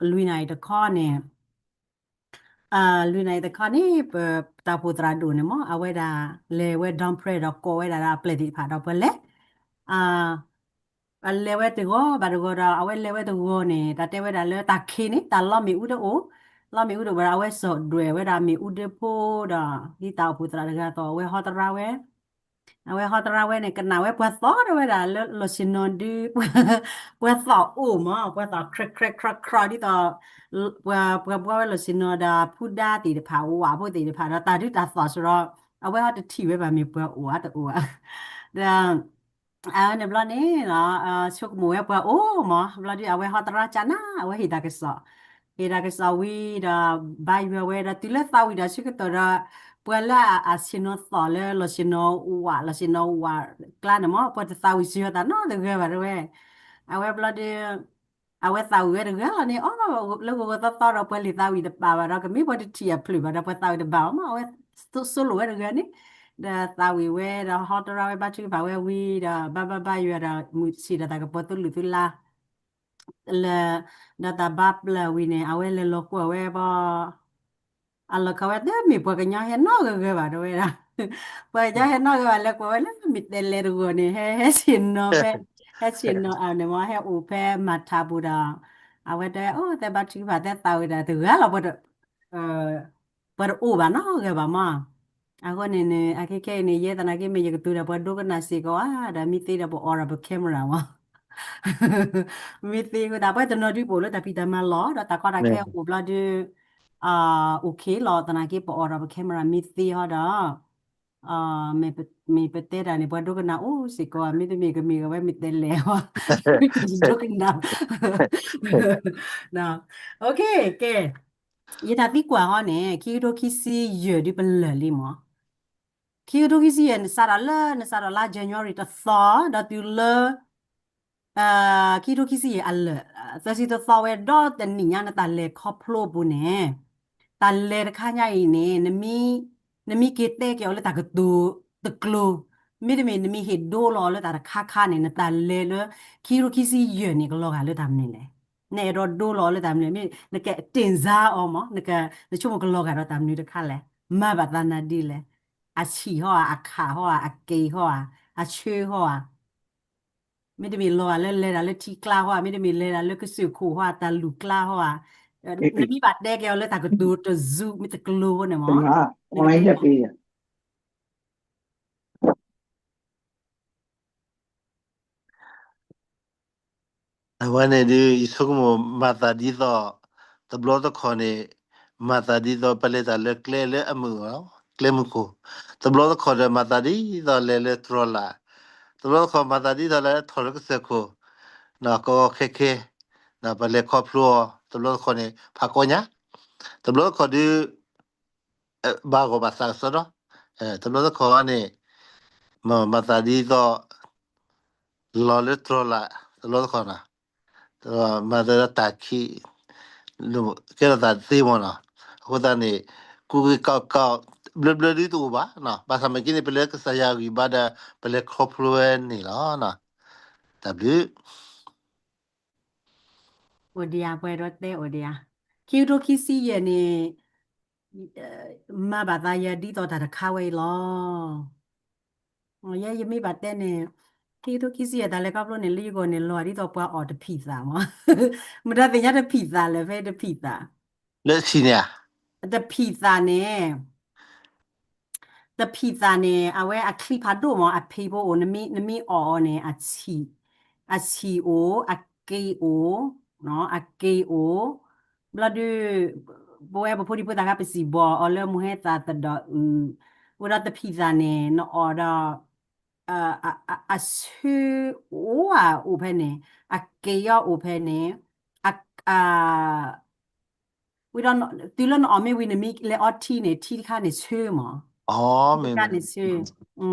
လွံၢ်နၣ်ရံၣ်တခီန့ၣ်, လွံၢ်နၣ်ရံၣ်တခီန့ၣ် ပတၢ်အိၣ်ဖှိၣ်သရၣ်ဒိၣ်န့ၣ်မ့ၢ် အဝဲဒၣ်လဲၤဝဲ dawn prayer ဒီးကိးဝဲဒၣ်ဒီးအပျဲၢ်သ့ၣ်တဖၣ်ဒီးပှၤလဲၤ, အလဲၤဝဲတဂီၤဘၣ်တဂီၤဒီး အဝဲလဲၤဝဲတဂီၤန့ၣ် တၢ်တဲဝဲဒၣ်လၢတၢ်ခံးန့ၣ် တၢ်လီမ့ၣ်အူတအိၣ်, လီမ့ၣ်အူတအိၣ်ဘၣ်ဒီး အဝဲစိာ်ဒွဲၣ်ဝဲဒၣ်မ့ၣ်အူဒၢဖိဒီး ဒ်တၢ်အိၣ်ဖှိၣ်သရၣ်တဂၤအသိး အဝဲဟီတရါဝဲ အဝဲဟီတရါဝဲန့ၣ် ကနၣ်ဝဲပှၤသီထီၣ်ဝဲဒၣ်လၢလီၢ်ဆ့ၣ်နီၤဒု ပှၤသီအိၣ်မး ပှၤသီခရဲခရဲခရဲဒ်သိး ပှၤ ပှၤဘှီဝဲလီၢ်ဆ့ၣ်နီၤဒီးဖုဒါသ့ၣ်တဖၣ် ဝၣ်ဖိသ့ၣ်တဖၣ်ဒီးတၢ်ဒုးတၢ်သီၣ်စ့ၢ်ဒီး အဝဲဟီတထံၣ်ဝဲဘၣ်မ့ၢ်ပှၤအိၣ်ဧါတအိၣ်ဧါ ဒီး အဝဲန့ၣ်ဘျီန့ၣ် ဆိကမိၣ်ဝဲပှၤအိၣ်မး ဘျီဒုးအဝဲဟီတရါကနၣ် အဝဲဟ့ၣ်တၢ်ကစီၣ်, ဟ့ၣ်တၢ်ကစီၣ်ဝံၤဒီး ဘါယွၤဝဲဒီးတုၤလၢသးဝံၣ်ဒီးဆၢကတီၢ်ဒီး ပှၤလၢအဆ့ၣ်နီၤသီၣ်လၢလီၢ်ဆ့ၣ်နီၤဝၣ် လီၢ်ဆ့ၣ်နီၤဝၣ်ကျါန့ၣ်မး ပှၤတသးဝံၣ်စှၤအီၤတၢ်နီတဂၤဘၣ်တဲဝဲ, အဝဲဘျီဒုး အဝဲသးဝံၣ်ဝဲတဂၤလီၤန့ၣ် အီ လၢဂီၤဂီၤသီသီဒီးပှၤလံာ်သးဝံၣ်တပာ်ဘၣ်ဒီး ကမ့ၢ်ပှၤတထံၣ်အဖျၢၣ်ဘၣ်ဒီး ပှၤသးဝံၣ်တဘၣ်အီၤမး အဝဲသိၣ်လိဝဲတဂၤန့ၣ်, ဒီးသးဝံၣ်ဝဲဒီးဟီတရါဝဲဘါထုကဖၣ်ဝဲဝံၤဒီး ဘါဘါဘါယွၤဒီးမုၢ်ဆ့ၣ်ဒီးတၢ်ကပီၤသူၣ်လုၢ်သုလါ လၢ ဒီးတၢ်ဘါပျၢ်ဝံၤန့ၣ် အဝဲလဲၤလီၤကွၢ်ဝဲဘီ အလီၢ်ခီဝဲတမ့ၢ်ပှၤကညီဟဲနီတဂၤဂၤဘၣ်တဲဝဲဒၣ်, ပှၤကညီဟဲနီတဂၤဘၣ် လဲၤကွၢ်ဝဲလၢမ့ၢ်တဲလဲၤတဂီၤန့ၣ် ဟဲ ဟဲဆ့ၣ်နီၤဖဲ ဟဲဆ့ၣ်နီၤအန့ၣ်မး ဟဲအိၣ်ဖဲမၤထးပူၤဒီး အဝဲတဲအိၣ်သဲဘါထုကဖၣ်သဲသးဝံၣ်ဒီးတဂၤလီၤ ပှၤတအိၣ်ဘၣ်နီတဂၤဘၣ်မး, အဃိန့ၣ်န့ၣ် အခဲခဲအံၤန့ၣ် ယဲသနာ်က့မ့ၢ်ယကတိၤဒီးပှၤဒိကနၣ်စ့ၢ်ကီးဧါ ဒီးမ့ၢ်သ့ဒီးပအိးထီၣ်ပ camera မး မ့ၢ်သ့အဃိသတး ပှၤတနီၤဒုးပအိၣ်လၢတၢ်ဖံးတၢ်မၤလီၢ် ဒီးတၢ်ကီတၢ်ခဲအိၣ်ဘျီဒုး OK လီၤ သနာ်က့ပအိးထီၣ်ပ camera မ့ၢ်သ့ဟီဒီး မ့ၢ်ပတဲတၢ်န့ၣ် ပှၤဒိကနၣ်အိၣ်စ့ၢ်ကီး မ့တမ့ၢ်ကမ့ၢ်ဝဲမ့ၢ်တဲလဲၤ ဒိကနၣ် OK ကဲ ယတၢ်သံကွၢ်ဟီန့ၣ် ခံကထိခံဆံယဲၢ်ဒုးပလၢာ်လံမး ခံကထိခံဆံယဲၢ် နစးထီၣ်လၢ နစးထီၣ်လါ January တသီ ဒီးတုၤလၢ ခံကထိခံဆံယဲၢ်အလၢာ် သၢဆံတသီဝဲ ဒီးတနံၣ်ညါနတၢ်လဲၤခီဖျိအပူၤန့ၣ် တၢ်လဲၤတခါညါအံၤန့ၣ် နမ့ၢ်က့ၤတဲက့ၤအီၤလၢတၢ်ကတိၤတကျိၤ မ့တမ့ၢ်နမ့ၢ်ဟ့ၣ်ဒိလီၤအီၤလၢတၢ်တခါခါန့ၣ် နတၢ်လဲၤလၢ ခံကထိခံဆံယဲၢ်န့ၣ် ကလီၤဂာ်လၢတၢ်မနုၤလဲၣ်. နအဲၣ်ဒိးဒိလီၤအီၤလၢတၢ်မနုၤ နကတင်စားအီၤမး နက နဆိကမိၣ်ကလီၤဂာ်ဒီးတၢ်မနုၤတခါလဲၣ်. မၤဘၣ်သးနၤဒ်လဲၣ်. အဆံးဟီဧါ, အခးဟီဧါ, အက့ၤဟီဧါ, အဆၢဟီဧါ မ့တမ့ၢ်လီၤဂာ်လၢလဲၤတၢ်လၢထံကျါဟီဧါ, မ့တမ့ၢ်လဲၤတၢ်လၢကစၢၢ်ခိၣ်ဟီဧါ, တၢ်လူၢ်ကျါဟီဧါ, နမ့ၢ်ဘၣ်တဲက့ၤအီၤလၢတၢ်ကတိၤတစူၤ မ့ၢ်တကျိၤအဃိန့ၣ်မး, နကတဲ အဝဲန့ၣ်ဒုး ယဆိကမိၣ်မၤသးဒ်သိး တဘျီတခီၣ်န့ၣ် မၤသးဒ်သိးပလဲၤတၢ်လၢကျဲလၢအမုာ်အီၤ, ကျဲမုၢ်ခိၣ်, တဘျီတခီၣ်ဒီးမၤသးဒ်သိးလဲၤလၢတြီၤလၢ်, တဘျီတခီၣ်မၤသးဒ်သိးလဲၤထီၣ်လၢကစၢၢ်ခိၣ်, ကီခဲခဲ, ပလဲၤခီဖျိအီၤ, တဘျီတခီၣ်န့ၣ် ဖးကီညါ, တဘျီတခီၣ်ဒုး ဘၣ်ဂီၢ်ဘၣ်သးကစီဒီ, တဘျီတခီၣ်န့ၣ် မၤသးဒ်သိး လီၤလၢတြီၤလၢ် တဘျီတခီၣ်နီၤ, မၤသးဒ်တၢ်ခံး ကဲထီၣ်သးသ့မ့ၢ်နီၤ, အဃိသတးန့ၣ် ကူက့ၤကီကီ ဘျၢဘျၢဒုးတအိၣ်ဘၣ်, ဘၣ်ဆၣ်မ့ၢ်က့န့ၣ် ပလဲၤကစၢ်ယွၤဂံၢ်ဘါဒီး ပလဲၤခီဖျိဝဲန့ၣ်လီၤ. တၢ်ဘျုး အိၣ်ဒံးဧါ ပှဲၤဒီးတဲအိၣ်ဒံးဧါ, ခံကထိခံဆံယဲၢ်န့ၣ် မၤဘၣ်သးယၤဒ်သိးတၢ်တခါဝဲအံၤလီၤ. ယဲယမ့ၢ်ဘၣ်တဲန့ၣ် ခံကထိခံဆံယဲၢ်တၢ်လဲၤခီဖျိန့ၣ် လၢယဂီၢ်န့ၣ် လီၤဒ်သိးပှၤအီၣ်တဖံးသးမး, မတၤသ့ၣ်ညါတဖံးသးလဲၣ် ဖဲတဖံးသး, လၢဆံးန့ၣ်ဧါ, တဖံးသးန့ၣ် တဖံးသးန့ၣ် အဝဲအချံဖးဒိၣ်မး အဖံးဖိအိၣ် နမ့ၢ်အီၣ်အီၤန့ၣ် အဆံး, အဆံးအိၣ် အက့ၤအိၣ်, အက့ၤအိၣ်, ဘျီဒုး ပဝဲပဖိဒံဖိသၣ်ခါ ပစံၣ်ဘီၣ်အီၤလၢမိၢ်ဟဲသၣ်သဒီးအုး, ဝဲဒီးတဖံးသးန့ၣ် နအီၣ်ဒီး အဆၢအိၣ်ဧါ အိၣ်ဖဲန့ၣ်, အက့ၤအီၤအိၣ်ဖဲန့ၣ်, ဝံၤဒီး တုၤလၢနအီၣ်မ့ၢ်ဝံၤ နမ့ၢ်လဲၤအီထံန့ၣ် ထံတခါန့ၣ်ဆၢမး, ထံတခါန့ၣ်ဆၢ,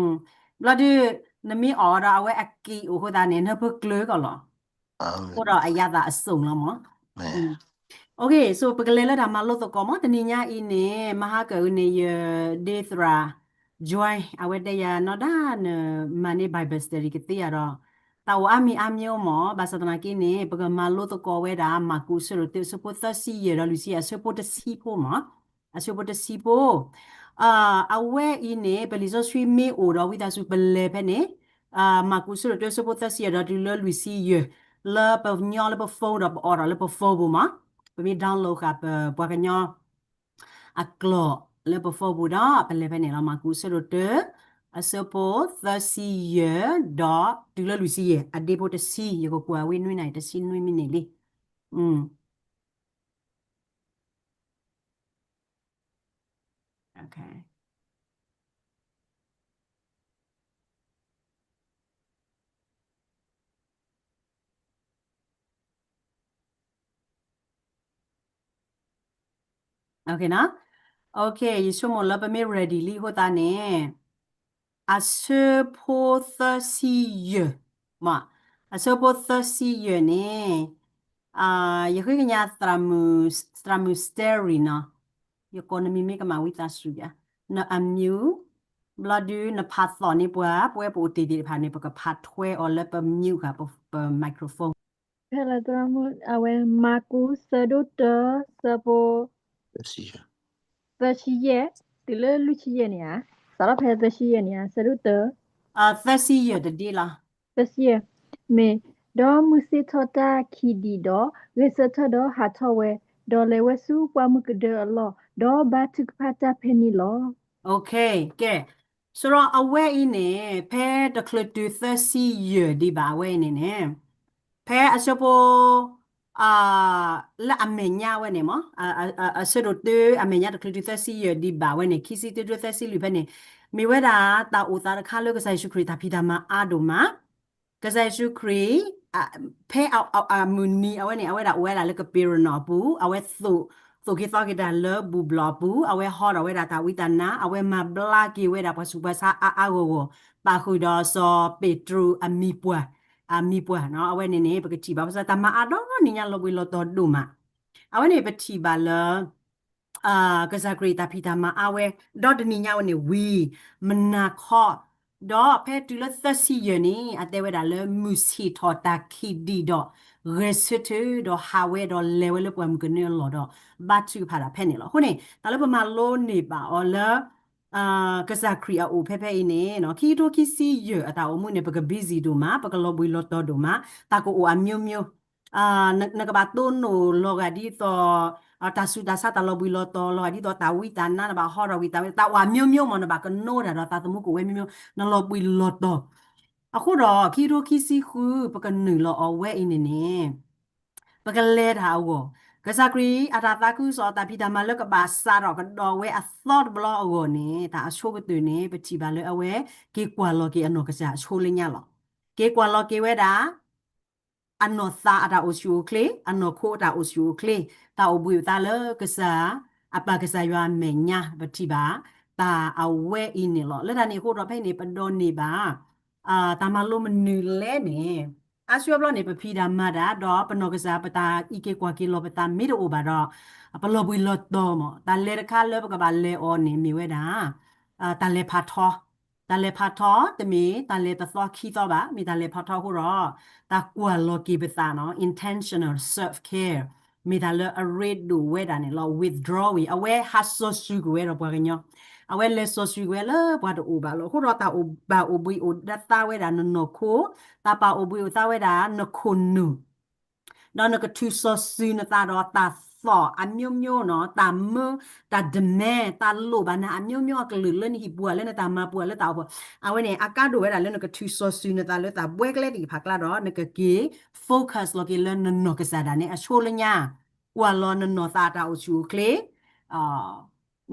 ဘျီဒုး နမ့ၢ်အီၣ်အီၤဒီးအဝဲအက့ၤအိၣ်အဃိသတးန့ၣ် နၢ်ပၢၢ်ကျၢၤကီးလီၤ, အိၣ်ဒီးအယၤသးအစိၣ်လီၤမး. Okay, so ပကလဲၤလၢတၢ်မၤလိသကိးမး တနံၤညါအံၤန့ၣ် မဟါကၢၣ်အုးန့ၣ် ယဒ့သရၣ် Joy အဝဲတဲယၤနီၢ်ဒၣ်နမၤန့ၢ် Bible study ကသ့ဧါဒီး တၢ်အိၣ်အါမံၤအါမံၤမး, ဘၣ်ဆၣ်သနာ်က့န့ၣ် ပကမၤလိသကိးဝဲဒၣ် မၢ်ကူး အဆၢဒိၣ်တၢ အဆၢဖိသၢဆံယဲၢ် ဒီးလွံၢ်ဆံယဲၢ် အဆၢဖိတဆံဖိမး, အဆၢဖိတဆံဖိ, အဝဲအံၤန့ၣ် ပလံာ်စီဆှံမ့ၢ်အိၣ်ဒီးဝံသးစူၤပလဲၤဖဲန့ၣ်, မၢ်ကူး အဆၢဒိၣ်တၢ အဆၢဖိသၢဆံယဲၢ် ဒီးတုၤလၢလွံၢ်ဆံယဲၢ်, လၢပညီလၢပ phone ဒီးပအိးထီၣ်လၢပ phone ပူၤမး, ပမ့ၢ် download ဃာ်ပပှၤကညီ အကျိာ်လၢပ phone ပူၤဒီး ပလဲၤဖဲန့ၣ်လီၤ. မၢ်ကူး အဆၢဒိၣ်တၢ အဆၢဖိသၢဆံယဲၢ် ဒီးတုၤလၢလွံၢ်ဆံယဲၢ်, အဒ့ဖိတဆံ, ယကကွၢ်ဝံနွံနၤအံၤ တဆံနွံမံးနံးလံ. ယဆိကမိၣ်လၢပမ့ၢ် ready လံအဃိသတးန့ၣ်, အဆၢဖိသၢဆံယဲၢ်, မ့ၢ်, အဆၢဖိသၢဆံယဲၢ်န့ၣ်, ယဃ့ကညး သရၣ်မုၣ် Sterling နီၤ, ယကိးနမံၤမ့ၢ်ကမၣ် ဝံသးစူၤယၤ, န unmute, ဘျီဒုးနဖးသီၣ်န့ၢ်ပှၤ, ပဝဲပအိၣ်တ့ၢ်သ့ၣ်တဖၣ်န့ၣ် ပကဖးထွဲအီၤလၢပ mute ဃာ်ပ microphone. ဖဲလၢသရၣ်မုၣ် အဝဲ မၢ်ကူး အဆၢဒိၣ်တၢ အဆၢဖိ သၢဆံယဲၢ်, တုၤလၢလွံၢ်ဆံယဲၢ်န့ၣ်ဧါ, စးထီၣ်ဖဲသၢဆံယဲၢ်န့ၣ်ဧါ, အဆၢဒိၣ်တၢ သၢဆံယဲၢ်တဒ့လီၤ. သၢဆံယဲၢ်, မ့ၢ်, ဒီးမုၢ်ဆ့ၣ်ထီၣ်တၢ်ခံးဒံးဒီး, ဂဲၤဆၢထၢၣ်ဒီးဟးထီၣ်ဝဲ, ဒီးလဲၤဝဲဆူပှၢ်မုၢ်ကဒၢအလီၢ်, ဒီးဘါထုကဖၣ်တၢ်ဖဲန့ၣ်လီၤ. ကဲ, ဆိုတော့ အဝဲအံၤန့ၣ် ဖဲတချုးတုၤသၢဆံယဲၢ်ဒံးဘၣ်အဝဲအံၤန့ၣ်န့ၣ်, ဖဲအဆၢဖိ လၢအမဲာ်ညါဝဲန့ၣ်မ့ၢ်, အဆၢဒိၣ်တၢအမဲာ်ညါ တချုးတုၤသၢဆံယဲၢ်ဒံးဘၣ်ဝဲန့ၣ်, ခံဆံတၢ တၢ သၢဆံလွံၢ်ဖဲန့ၣ်, မ့ၢ်ဝဲဒၣ်တၢ်အိၣ်သးတခါလၢကစၢ်ယ့ၣ်ၡူးခရံာ်တၢ်ဖံးတၢ်မၤအါဒိၣ်မး, ကစၢ်ယ့ၣ်ၡူးခရံာ် ဖဲအမုၢ်နံၤအဝဲန့ၣ် အဝဲဒၣ်အိၣ်ဝဲဒၣ်လၢကပ့းရနီၣ်အပူၤ, အဝဲသိၣ်, သိၣ်က့ၤသီက့ၤတၢ်လၢဘူၣ်ဘျီၣ်အပူၤ, အဝဲဟီထီၣ်ဝဲဒၣ်တၢ်ဝံတၢ်နါ, အဝဲမၤဘျါက့ၤဝဲဒၣ်ပှၤဆူးပှၤဆါအါအါဂီၢ်ဂီၢ်, ပာ်ဃုာ်ဒီးစီၤပ့းတရူးအမံၤပှၢ်, အမံၤပှၢ်နီၤ, အဝဲန့ၣ်န့ၣ် ပကထံၣ်ဘၣ် ဘၣ်ဆၣ်တၢ်မၤအါဒီနံၤညါလီၤဘှံးလီၤတီၤဒိၣ်မး, အဝဲန့ၣ်ပထံၣ်ဘၣ်လၢ ကစၢ်ခရံာ်တၢ်ဖံးတၢ်မၤအါဝဲ, ဒီတနံၤညါဝဲန့ၣ်ဝံၤ, မုၢ်နၤခီ, ဒီးဖဲတုၤလၢသၢဆံယဲၢ်န့ၣ် အတဲဝဲဒၣ်လၢမုၢ်ဆ့ၣ်ထီၣ်တၢ်ခံးဒံးဒီး, ဂဲၤဆၢထၢၣ်ဒီးဟးဝဲဒီးလဲၤဝဲလၢပှၢ်မုၢ်ကနၢအလီၢ်ဒီး, ဘါထုကဖၣ်တၢ်ဖဲန့ၣ်လီၤ. အဃိန့ၣ် တၢ်လၢပမၤလိန့ၢ်ဘၣ်အီၤလၢ ကစၢ်ခရံာ်အအိၣ်ဖဲဖဲအံၤန့ၣ် ခံကထိခံဆံယဲၢ်အတၢ်အိၣ်မူန့ၣ် ပက busy ဒိၣ်မး, ပကလီၤဘှံးလီၤတီၤဒိၣ်မး, တၢ်ကအိၣ်အမျိုးမျိုး, နကဘၣ်တိၢ်နီၣ်လီၤဂာ်ဒ်သိး တၢ်ဆူးတၢ်ဆါတၢ်လီၤဘှံးလီၤတီၤ လီၤဂာ်ဒ်သိးတၢ်ဝံတၢ်နါ နဘၣ်ဟီထီၣ်ဝံတၢ်ဝံ တၢ်အိၣ်အမျိုးမျိုးမ့ၢ် နဘၣ်ကနိတၢ်ဒီးသးသမူကအိၣ်ဝဲမျိုးမျိုး နလီၤဘှံးလီၤတီၤ. အဃိဒီး ခံကထိခံဆံဃု ပကနုာ်လီၤအီၤဝဲအံၤန့ၣ်န့ၣ် ပကလဲၤတၢ်အဂီၢ်, ကစၢ်ခရံာ်အတၢ်သးခုကစီၣ် တၢ်ဖံးတၢ်မၤလၢကဘၣ်စးထီၣ်ကဒီးဝဲအသီတဘျီအဂီၢ်န့ၣ် တၢ်အဆိကတၢၢ်န့ၣ် ပထံၣ်ဘၣ်လၢအဝဲ က့ၤကွၢ်လီၤက့ၤအနီၢ်ကစၢ်အဆိလၢညါလီၤ. က့ၤကွၢ်လီၤက့ၤဝဲဒၣ် အနီၢ်သးအတၢ်အိၣ်ဆူၣ်အိၣ်ချ့, အနီၢ်ခိအတၢ်အိၣ်ဆူၣ်အိၣ်ချ့, တၢ်အိၣ်ဘှံးအိၣ်သါလၢကစၢ် အပၢ်ကစၢ်ယွၤအမဲာ်ညါ ပထံၣ်ဘၣ် တၢ်အဝဲအံၤန့ၣ်လီၤ. လၢတၢ်န့ၣ်အဃိဒီး ဖဲအံၤန့ၣ် ပဒိးန့ၢ်ဘၣ် တၢ်မၤလိမနုၤလဲၣ်န့ၣ်, အါစုအါဘျီန့ၣ် ပဖံးတၢ်မၤတၢ် ဒီးပနီၢ်ကစၢ် ပတၢ်အံးက့ၤကွၢ်က့ၤလီၤပသးမ့ၢ်တအိၣ်ဘၣ်ဒီး ပလီၤဘှံးလီၤတီၤမး, တၢ်လဲၤတခါလၢပကဘၣ်လဲၤအီၤန့ၣ် မ့ၢ်ဝဲဒၣ် တၢ်လဲၤဖးထီ, တၢ်လဲၤဖးထီ တမ့ၢ်တၢ်လဲၤတသီခံသီဘၣ်, မ့ၢ်တၢ်လဲၤဖးထီအဃိဒီး တၢ်ကွၢ်လီၤက့ၤပသးနီၤ intentional self care မ့ၢ်တၢ်လၢအရ့ဒိၣ်ဝဲဒၣ်န့ၣ်လီၤ. withdrawing အဝဲဟးစီၤစုၤက့ၤဝဲဒီးပှၤကညီ, အဝဲလဲၤစီၤစုၤက့ၤဝဲလၢပှၤတအိၣ်ဘၣ်လီၤ. အဃိဒီးတၢ်အိၣ်ဘၣ်အိၣ်ဘှံးအိၣ်သါဝဲဒၣ်နနီၢ်ခိ, တၢ်ပာ်အိၣ်ဘှံးအိၣ်သါဝဲဒၣ်နခိၣ်နူာ် ဒီးနကထုးစီၤစုၤနသးဒီးတၢ်သီၣ်အမျိုးမျိုးနီၤ, တၢ်မၢ, တၢ် demand, တၢ်လိၣ်ဘၣ်နၤအမျိုးမျိုး အကလုာ်လၢနဟံၣ်ပူၤဧါ လၢနတၢ်မၤပူၤဧါ လၢတၢ်အိၣ်ဖှိၣ်, အဝဲန့ၣ် အကါဒိၣ်ဝဲဒၣ်လၢနကထုးစီၤစုၤနသးလၢတၢ်ဘှဲကျဲသ့ၣ်တဖၣ်ကျါဒီး နကက့ၤ focus လီၤက့ၤလၢနနီၢ်ကစၢ်ဒၣ်နဲ အဆိလၢညါ, ကွၢ်လီၤနနီၢ်သးအတၢ်အိၣ်ဆူၣ်အိၣ်ချ့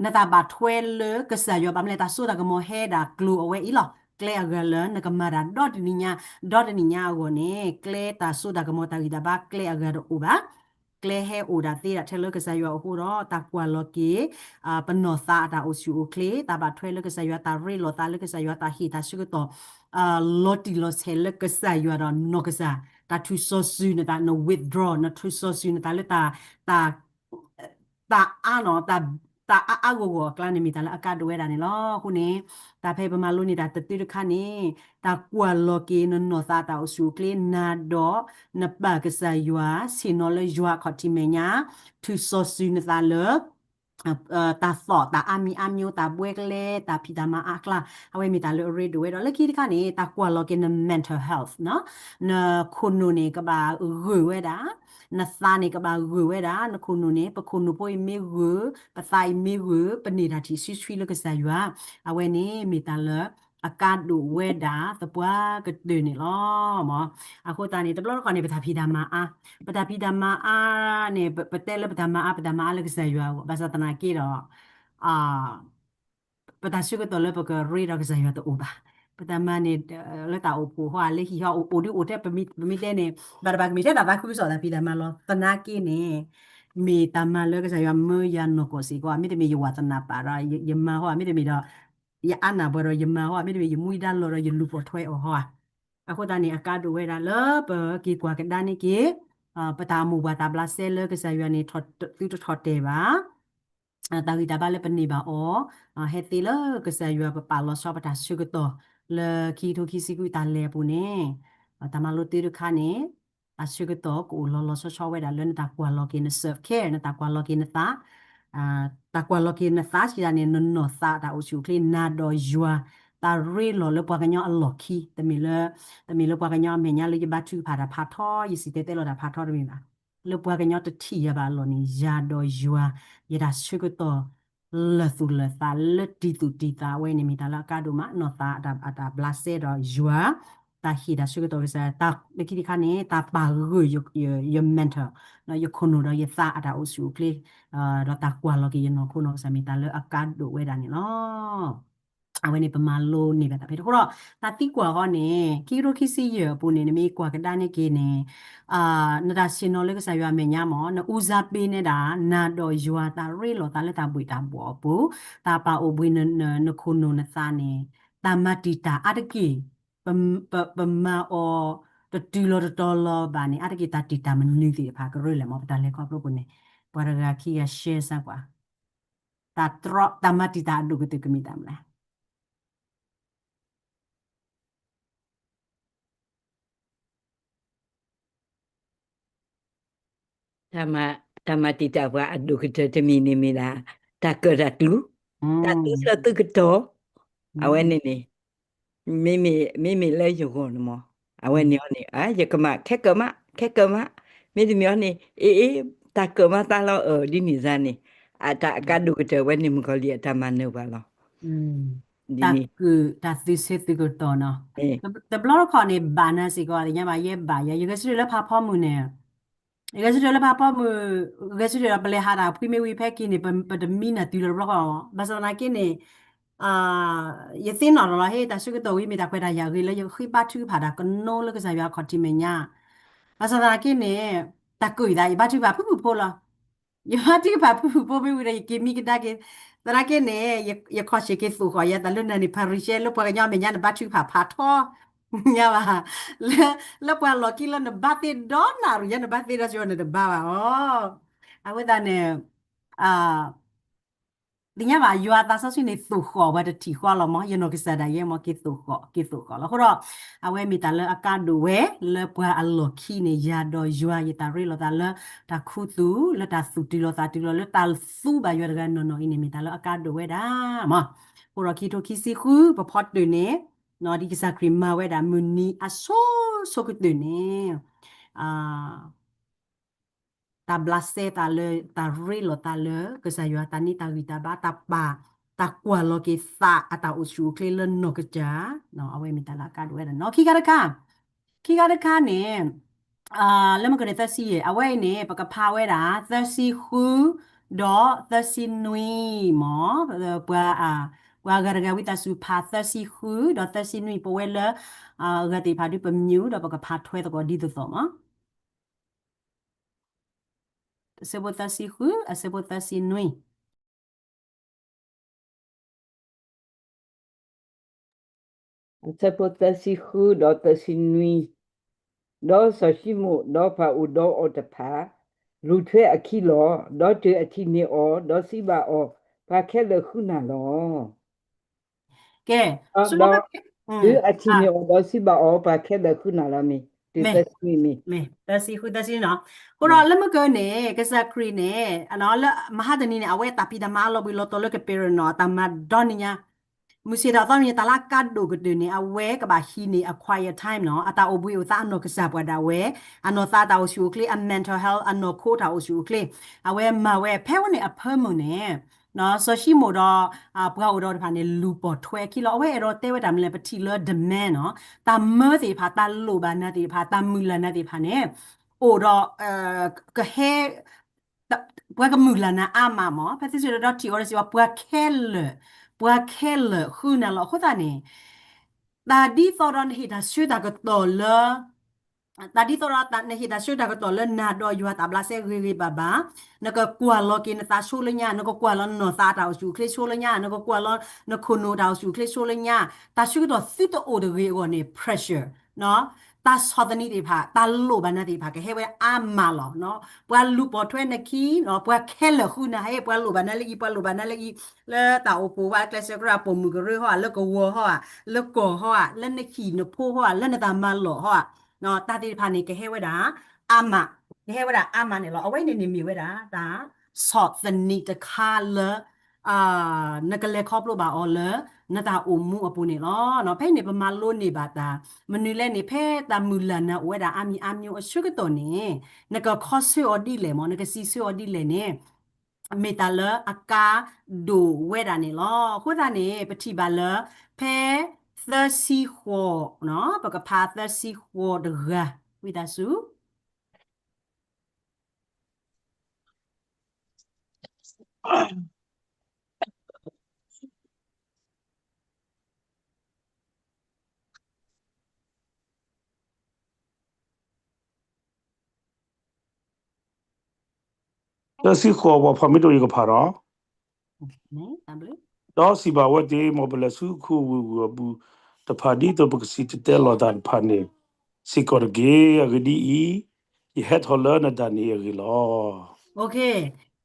နတၢ်ဘၣ်ထွဲလၢကစၢ်ယွၤ ဘၣ်မနုၤလဲၣ် တၢ်စိတၢ်ကမီၤဟဲဒၣ်ကျိၤအဝဲအံၤလီၤ. ကျဲအဂၤလၢနကမၤတၢ်ဒီတနံၤညါ, ဒီတနံၤညါအဂီၢ်န့ၣ် ကျဲတၢ်စိတၢ်ကမီၤတၢ်ဂံၢ်တၢ်ဘါကျဲအဂၤတအိၣ်ဘၣ်. ကျဲဟဲအိၣ်ဒၣ်သ့ဒၣ်ထဲလၢကစၢ်ယွၤအဃိဒီး တၢ်ကွၢ်လီၤက့ၤ ပနီၢ်သးအတၢ်အိၣ်ဆူၣ်အိၣ်ချ့, တၢ်ဘၣ်ထွဲလၢကစၢ်ယွၤ တၢ်ရ့လိာ်သးလၢကစၢ်ယွၤ တၢ်ဟ့ၣ်တၢ်ဆၢကတီၢ် လီၤတံၢ်လီၤဆဲးလၢကစၢ်ယွၤဒီးနီၢ်ကစၢ်, တၢ်ထုးစီၤစုၤနသး န withdraw နထုးစီၤစုၤနသးလၢတၢ် တၢ်အါနီၤ တၢ် တၢ်အါအါဂီၢ်ဂီၢ်အကျါန့ၣ် မ့ၢ်တၢ်လၢအကါဒိၣ်ဝဲဒၣ်န့ၣ်လီၤ. အဃိန့ၣ် တၢ်ဖဲပမၤလိန့ၢ်တၢ်တတုၤတခါန့ၣ် တၢ်ကွၢ်လီၤက့ၤနနီၢ်သးတၢ်အိၣ်ဆူၣ်အိၣ်ချ့ နၤဒီးနပၢ်ကစၢ်ယွၤ ဆ့ၣ်နီၤလၢယွၤအခီၣ်ထံးမဲာ်ညါ ထုးစီၤစုၤနသးလၢ တၢ်သီၣ်တၢ်အါမံၤအါမံၤ တၢ်ဘှဲကလဲ တၢ်ဖံးတၢ်မၤအါအကျါ အဝဲမ့ၢ်တၢ်လၢအရ့ဒိၣ်ဝဲဒီး လၢခံတခါန့ၣ် တၢ်ကွၢ်လီၤက့ၤန mental health နီၤ, နခိၣ်နူာ်န့ၣ် ကဘၣ်ဂၢၢ်ဝဲဒၣ်, နသးန့ၣ် ကဘၣ်ဂၢၢ်ဝဲဒၣ်, နခိၣ်နူာ်န့ၣ် ပခိၣ်နူာ်ဖိအံၤမ့ၢ်ဂၢၢ်, ပသးအံၤမ့ၢ်ဂၢၢ်, ပန့ၢ်တၢ်ထံၣ်ဆှံဆှံလၢကစၢ်ယွၤ, အဝဲန့ၣ်မ့ၢ်တၢ်လၢ အကါဒိၣ်ဝဲဒၣ်သပှၢ်ကတၢၢ်န့ၣ်လီၤ. မ့ၢ် အဃိသတးန့ၣ် တဘျီတခီၣ်န့ၣ် ပတၢ်ဖံးတၢ်မၤအါ, ပတၢ်ဖံးတၢ်မၤအါန့ၣ် ပ ပတဲလၢပတၢ်မၤအါ ပတၢ်မၤအါလၢကစၢ်ယွၤအဂီၢ်, ဘၣ်ဆၣ်သနာ်က့ဒီး ပတၢ်ဆၢကတီၢ်လၢပကရ့ဒီးကစၢ်ယွၤတအိၣ်ဘၣ်. ပတၢ်မၤန့ၣ် လၢတၢ်အိၣ်ဖှိၣ်ဟီ လၢဟံၣ်ဟီ အိၣ်ဒ်အိၣ်ထဲ ပမ့ၢ်တဲန့ၣ် ဘၣ်တဘၣ်ကမ့ၢ်ထဲတၢ်သးခုကစီၣ်တၢ်ဖံးတၢ်မၤလီၤ. သနာ်က့န့ၣ် မ့ၢ်တၢ်မၤလၢကစၢ်ယွၤမၢယၤနီၢ်ကီၢ်စ့ၢ်ကီး, မ့တမ့ၢ်ယဝးသနၢ်ပာ်ဒီး ယမၤဟီ မ့တမ့ၢ်ဒီး ယအါနၢ်ပှဲၤဒီးယမၤဟီ မ့တမ့ၢ်ယမူဒါလီၤဒီးယလူၤပိာ်ထွဲအီၤဟီဧါ. အဃိသတးန့ၣ် အကါဒိၣ်ဝဲဒၣ်လၢပက့ၤကွၢ်ကဒါန့ၢ်က့ၤ ပတၢ်အိၣ်မူပှၤတၢ်ဘျးစဲလၢကစၢ်ယွၤန့ၣ် သုတထီၣ်တဲာ်ဘၣ် တၢ်ဂံၢ်တၢ်ဘါလၢပန့ၢ်ဘၣ်အီၤ, ဟဲသ့လၢကစၢ်ယွၤပပာ်လီၤဆီပတၢ်ဆၢကတီၢ် လၢခံကထိခံဆံဃုတၢ်လဲၤအပူၤန့ၣ်, တၢ်မၤလိတၢ်တခါန့ၣ်, တၢ်ဆၢကတီၢ်ကအိၣ်လီၤလီၤဆီဆီဝဲဒၣ်လၢနတၢ်ကွၢ်လီၤက့ၤန self care နတၢ်ကွၢ်လီၤက့ၤနသး, တၢ်ကွၢ်လီၤက့ၤနသးစံးဒၣ်န့ၣ် နနီၢ်သးတၢ်အိၣ်ဆူၣ်အိၣ်ချ့ နၤဒီးယွၤ တၢ်ရ့လိာ်လၢပှၤကညီအလီၢ်ခံ, တမ့ၢ်လၢ, တမ့ၢ်လၢပှၤကညီအမဲာ်ညါလၢယဘါထုကဖၣ်တၢ်ဖးထီ, ယစံၣ်တဲၤတဲလီၤတၢ်ဖးထီတမ့ၢ်ဘၣ်. လၢပှၤကညီတထံၣ်ယၤဘၣ်အလီၢ်န့ၣ် ယၤဒီးယွၤ, ယတၢ်ဆၢကတီၢ် လၢာ်သူၣ်လၢာ်သးလၢတံၢ်သူၣ်တံၢ်သးဝဲန့ၣ် မ့ၢ်တၢ်လၢအကါဒိၣ်မး နီၢ်သးအတၢ်ဘျးစဲဒီးယွၤ, တၢ်ဟ့ၣ်တၢ်ဆၢကတီၢ်ကစၢ်, လၢခံတခါန့ၣ် တၢ်ပာ်ဂၢၢ်ယ mental, ယခိၣ်နူာ်ဒီးယသးအတၢ်အိၣ်ဆူၣ်အိၣ်ချ့, ဒီးတၢ်ကွၢ်လီၤက့ၤယနီၢ်ခိနီၢ်ကစၢ် မ့ၢ်တၢ်လၢအကါဒိၣ်ဝဲဒၣ်န့ၣ်လီၤ. အဝဲန့ၣ်ပမၤလိန့ၢ်ဘၣ်တၢ်ဖဲတဃိဒီး တၢ်သံကွၢ်ဃီန့ၣ် ခံကထိခံဆံယဲၢ်အပူၤန့ၣ် နမ့ၢ်ကွၢ်ကဒါန့ၢ်က့ၤန့ၣ်, နတၢ်ဆ့ၣ်နီၤလၢကစၢ်ယွၤအမဲာ်ညါမ့ၢ် နအူစါပ့ၤနဲဒၣ် နၤဒီးယွၤတၢ်ရ့လိာ်သးလၢတၢ်ဘှ့ၣ်တၢ်ဘှီၣ်အပူၤ, တၢ်ပာ်အိၣ်ဘှံးနခိၣ်နူာ်နသးန့ၣ်, တၢ်မၤတံာ်တာ်အါတက့ၢ်, ပမၤအီၤတတုၤလီၤတတီၤလီၤဘၣ်န့ၣ် အါတက့ၢ်တၢ်တံာ်တာ်မနုၤသ့ၣ်တဖၣ်ကရၢလဲၣ်မ့ၢ် ပတၢ်လဲၤခီဖျိပူၤန့ၣ်, ပှၤတဂၤခံဂၤ share စၢ်ကွၢ်, တၢ်တြီ တၢ်မၤတံာ်တာ်အဒိၣ်ကတၢၢ်ကမ့ၢ်တၢ်မနုၤလဲၣ်. တၢ်မၤတံာ်တာ်ပှၤအဒိၣ်ကတၢၢ်တမံၤန့ၣ်မ့ၢ်ဒၣ် တၢ်ကၢၣ်တၢ်ကျူ, တၢ်သူဆၢသုကတီၢ်, အဝဲန့ၣ်န့ၣ်, မ့မ့ၢ်လၢယဂီၢ်န့ၣ်မ့ၢ်, အဝဲန့ၣ်အီၤန့ၣ် ယကမၣ် ခဲကၢၣ်မး ခဲကၢၣ်မး, မ့တမ့ၢ်အီၤန့ၣ် အ့ အ့ တၢ်ကၢၣ်မးတၢ်လီၤအၢၣ်ဒ်န့ၣ်စ့ၢ်န့ၣ်, အတၢ်အကါဒိၣ်ကတၢၢ်ဝဲန့ၣ် မုၣ်ကီၤလံၢ်အတၢ်မၤနၢၤပှၤလီၤ. တၢ်ကုၢ်တၢ်သူဆၢသုကတီၢ်နီၤ, တဘျီတခီၣ်န့ၣ် ဘၣ်နၤစ့ၢ်ကီး သ့ၣ်ညါဘၣ်ယဲဘၣ်ယဲ ယဂဲၤဆၢထၢၣ်လၢဖးဖီမုၢ်န့ၣ်, ယဂဲၤဆၢထၢၣ်လၢဖးဖီမုၢ်, ဂဲၤဆၢထၢၣ်ဒီးပလဲၤဟးတၢ်ဖှံမ့ၢ်ဝံၤဖဲက့ၤန့ၣ် ပတမံနၤတုၤလီၤတဘျီဃီ, ဘၣ်ဆၣ်သနာ်က့န့ၣ် ယသ့ၣ်နီၣ်ထီၣ်လီၤ ဟ့ၣ်တၢ်ဆၢကတီၢ်ဝံၤမ့ၢ်တၢ်ခွဲးတၢ်ယာ်ဂ့ၤလၢယဃ့ဘါထုကဖၣ်တၢ်ကနိလၢကစၢ်ယွၤအခီၣ်ထံးမဲာ်ညါ, ဘၣ်ဆၣ်သနာ်က့န့ၣ် တၢ်ကုၢ်အံၤသး ယဘါထုကဖၣ်ဖုၣ်ဖုၣ်ဖိလီၤ. ယဘါထုကဖၣ်ဖုၣ်ဖုၣ်ဖိမ့ၢ်ဝံၤဒီး ယက့ၤမံကဒါက့ၤ, သနာ်က့န့ၣ် ယခီၣ်ဆ့ၣ်က့ၤသိၣ်ဃီၣ်ယဲ တၢ်လၢနၤန့ၣ် ဖၤရံၤၡဲ လၢပှၤကညီအမဲာ်ညါနဘါထုကဖၣ်ဖးထီ ညါဘၣ်, လၢ လၢပှၤလီၢ်ခံလၢနဘါသ့ဒီနၣ်ရံၣ်ညါ နဘါသ့ဒီးစ့ၢ်ကီးနတဘါဘၣ်အီၤ, အဝဲသတးန့ၣ် သ့ၣ်ညါဘၣ် ယွၤသးစီဆှံန့ၣ်သိၣ်ဃီၣ်ပှၤတထံၣ်ဃီလီၤမး ယနီၢ်ကစၢ်ဒၣ်ယဲမး က့ၤသိၣ်ဃီၣ် က့ၤသိၣ်ဃီၣ်လီၤ. အဃိဒီး အဝဲမ့ၢ်တၢ်လၢအကါဒိၣ်ဝဲ လၢပှၤအလီၢ်ခံန့ၣ် ယၤဒီးယွၤ ယတၢ်ရ့လိာ်သးလၢ တၢ်ခူသူၣ် လၢတၢ်သူၣ်တုၤလီၤသးတုၤလီၤ လၢတၢ်သူဘၣ်ယွၤတဂၤနီၢ်နီၢ်အံၤန့ၣ် မ့ၢ်တၢ်လၢအကါဒိၣ်ဝဲဒၣ်မး. အဃိဒီးခံကထိခံဆံဃု ပဖီတၢၢ်န့ၣ် ဒ်ကစၢ်ခရံာ်မၤဝဲဒၣ်မုၢ်နံၤအဆိဆိကတၢၢ်န့ၣ် တၢ်ဘျးစဲသးလၢ တၢ်ရ့လိာ်သးလၢ ကစၢ်ယွၤတၢ်န့ၢ်တၢ်ဂံၢ်တၢ်ဘါ တၢ်ပာ် တၢ်ကွၢ်လီၤက့ၤသးအတၢ်အိၣ်ဆူၣ်အိၣ်ချ့လၢနီၢ်ကစၢ်, အဝဲမ့ၢ်တၢ်လၢအကါဒိၣ်ဝဲဒၣ်နီၤ. ခံခါတခါ, ခံခါတခါန့ၣ် လၢမုၢ်ကန့ၣ်သၢဆံယဲၢ် အဝဲအံၤန့ၣ် ပကဖးဝဲဒၣ် သၢဆံဃု ဒီးသၢဆံနွံမး, ပှၤ ပှၤဂၤတဂၤဝံသးစူၤဖးသၢဆံဃု ဒီးသၢဆံနွံ ပဝဲလၢ ဂၤသ့ၣ်တဖၣ်ဒုးပမံၤဒီးပကဖးထွဲသကိးဒ်သိးသိးမး. အဆၢဖိသၢဆံဃု အဆၢဖိသၢဆံနွံ. အဆၢဖိသၢဆံဃု ဒီးသၢဆံနွံ, ဒီးစီၤၡံမိၣ် ဒီးပှၤအိၣ်ဒီးအီၤတဖၣ် လူၤထွဲအခံလီၤ. ဒီးတၢၢ်အထံၣ်န့ၢ်အီၤ, ဒီးစံးဘၣ်အီၤ, ပှၤခဲလၢာ်ဃုနၤလီၤ. ကဲ, ဒီး တုၤအထံၣ်န့ၢ်အီၤဒီးစံးဘၣ်အီၤ ပှၤခဲလၢာ်ဃုနၤလီၤမ့ၢ် တုၤသၢဆံမ့ၢ် သၢဆံဃုသၢဆံနီၤ. အဃိဒီးလၢမုၢ်ကၢန့ၣ် ကစၢ်ခရံာ်န့ၣ် လၢမဟါတနံၤန့ၣ် အဝဲတၢ်ဖံးတၢ်မၤအလီၤဘှံးလီၤတီၤလၢကပ့းရနီၣ် တၢ်မၤဒီနံၤညါ မုၢ်ဆ့ၣ်ထီၣ်သီနံၤ တၢ်လၢအကါဒိၣ်ကတၢၢ်န့ၣ် အဝဲကဘၣ်ဟံးန့ၢ်အ quiet time နီၤ, အတၢ်အိၣ်ဘှံးအိၣ်သါအနီၢ်ကစၢ်ပှၤဒၣ်ဝဲ, အနီၢ်သးတၢ်အိၣ်ဆူၣ်အိၣ်ချ့, အ mental health အနီၢ်ခိတၢ်အိၣ်ဆူၣ်အိၣ်ချ့, အဝဲမၤဝဲ ဖဲဝဲန့ၣ်အဖၢမုၢ်န့ၣ် စီၤၡံမိၣ်ဒီး ပှၤအိၣ်ဒီးတဖၣ်န့ၣ် လူၤပိာ်ထွဲအခံလီၤ. အဝဲအဲၣ်ဒိးတဲဝဲတၢ်မနုၤလဲၣ် ပထံၣ်လၢ demand နီၤ, တၢ်မၢသ့ၣ်တဖၣ်, တၢ်လိၣ်ဘၣ်နၤသ့ၣ်တဖၣ်, တၢ်မုၢ်လၢ်နၤသ့ၣ်တဖၣ်န့ၣ် အိၣ်ဒီး ကဟဲ ပှၤကမုၢ်လၢ်နၤအါမးမး, ဖဲသ့ၣ်စံးဒီးထံၣ်အီၤဒီးစံးဘၣ် ပှၤခဲလၢာ်, ပှၤခဲလၢာ်ဃုနၤလီၤ. အဃိသတးန့ၣ် တၢ်ဒ်သိးဒီးနဟ့ၣ်တၢ်ဆၢတၢ်ကတီၢ်လၢ တၢ်ဒ်သိးဒီးနဟ့ၣ်တၢ်ဆၢတၢ်ကတီၢ်လၢနၤဒီးယွၤတၢ်ဘျးစဲဂ့ၤဂ့ၤဘၣ်ဘၣ်, နကကွၢ်လီၤက့ၤနသးဆိလၢညါ, နကကွၢ်လီၤနနီၢ်သးတၢ်အိၣ်ဆူၣ်အိၣ်ချ့ဆိလၢညါ, နကကွၢ်လီၤနခိၣ်နူာ်တၢ်အိၣ်ဆူၣ်အိၣ်ချ့ဆိလၢညါ, တၢ်ဆၢကတီၢ်သုတအိၣ်တဂ့ၤအဂီၢ်န့ၣ် pressure တၢ်ဆီၣ်သနံးသ့ၣ်တဖၣ်, တၢ်လိၣ်ဘၣ်နၤသ့ၣ်တဖၣ် ကဟဲဝဲအါမးလီၤ. ပှၤလူၤပိာ်ထွဲနခံ, ပှၤခဲလၢာ်ဃုနၤ, ဟဲ ပှၤလိၣ်ဘၣ်နၤလၢအံၤ, ပှၤလိၣ်ဘၣ်နၤလၢအံၤ, လၢတၢ်အိၣ်ဖှိၣ်ဘၣ်ကျဲးစၢးကရၢ ပိာ်မုၣ်ကရၢဟီဧါ, လၢကဝီၤဟီဧါ, လၢကီၢ်ဟီဧါ, လၢနဟံၣ်နဖိဟီဧါ, လၢနတၢ်မၤလီၢ်ဟီဧါ, တၢ်သ့ၣ်တဖၣ်န့ၣ် ကဟဲဝဲဒၣ်အါမး, ကဟဲဝဲဒၣ်အါမးန့ၣ်လီၤ. အဝဲန့ၣ်န့ၣ်မ့ၢ်ဝဲဒၣ် တၢ်ဆီၣ်သနံးတခါလၢ နကလဲၤခီဖျိဘၣ်အီၤလၢ နတၢ်အိၣ်မူအပူၤန့ၣ်လီၤ. ဖဲအံၤန့ၣ် ပမၤလိန့ၢ်ဘၣ်တၢ် မနုၤလဲၣ်န့ၣ် ဖဲတၢ်မုၢ်လၢ်နၤအိၣ်ဝဲဒၣ်အါမံၤအါမံၤအဆၢကတီၢ်န့ၣ် နကခီဆၢအီၤဒ်လဲၣ်မး, နကစံးဆၢအီၤဒ်လဲၣ်န့ၣ် မ့ၢ်တၢ်လၢအကါဒိၣ်ဝဲဒၣ်န့ၣ်လီၤ. အဃိသတးန့ၣ် ပထံၣ်ဘၣ်လၢ ဖဲ သၢဆံဃိး, ပကဖးသၢဆံဃိးတဂၤ ဝံသးစူၤ သၢဆံဃိး ပှၤဖးမ့ၢ်တအိၣ် ယကဖးဒီး, ဒီးစံးဘၣ်ဝဲသ့ၣ်, မ်ပလဲၤဆူခူအဝ့ၢ်ဝုၢ်အပူၤတဖၣ် ဒ်သိးပကစံၣ်တဲၤတဲလီၤတၢ်တဖၣ်န့ၣ်စ့ၢ်ကီးတက့ၢ်. အဂ့ၢ်ဒ်အံၤ, ယဟဲထီၣ်လၢနတၢ်န့ၢ်အဂ့ၢ်လီၤ.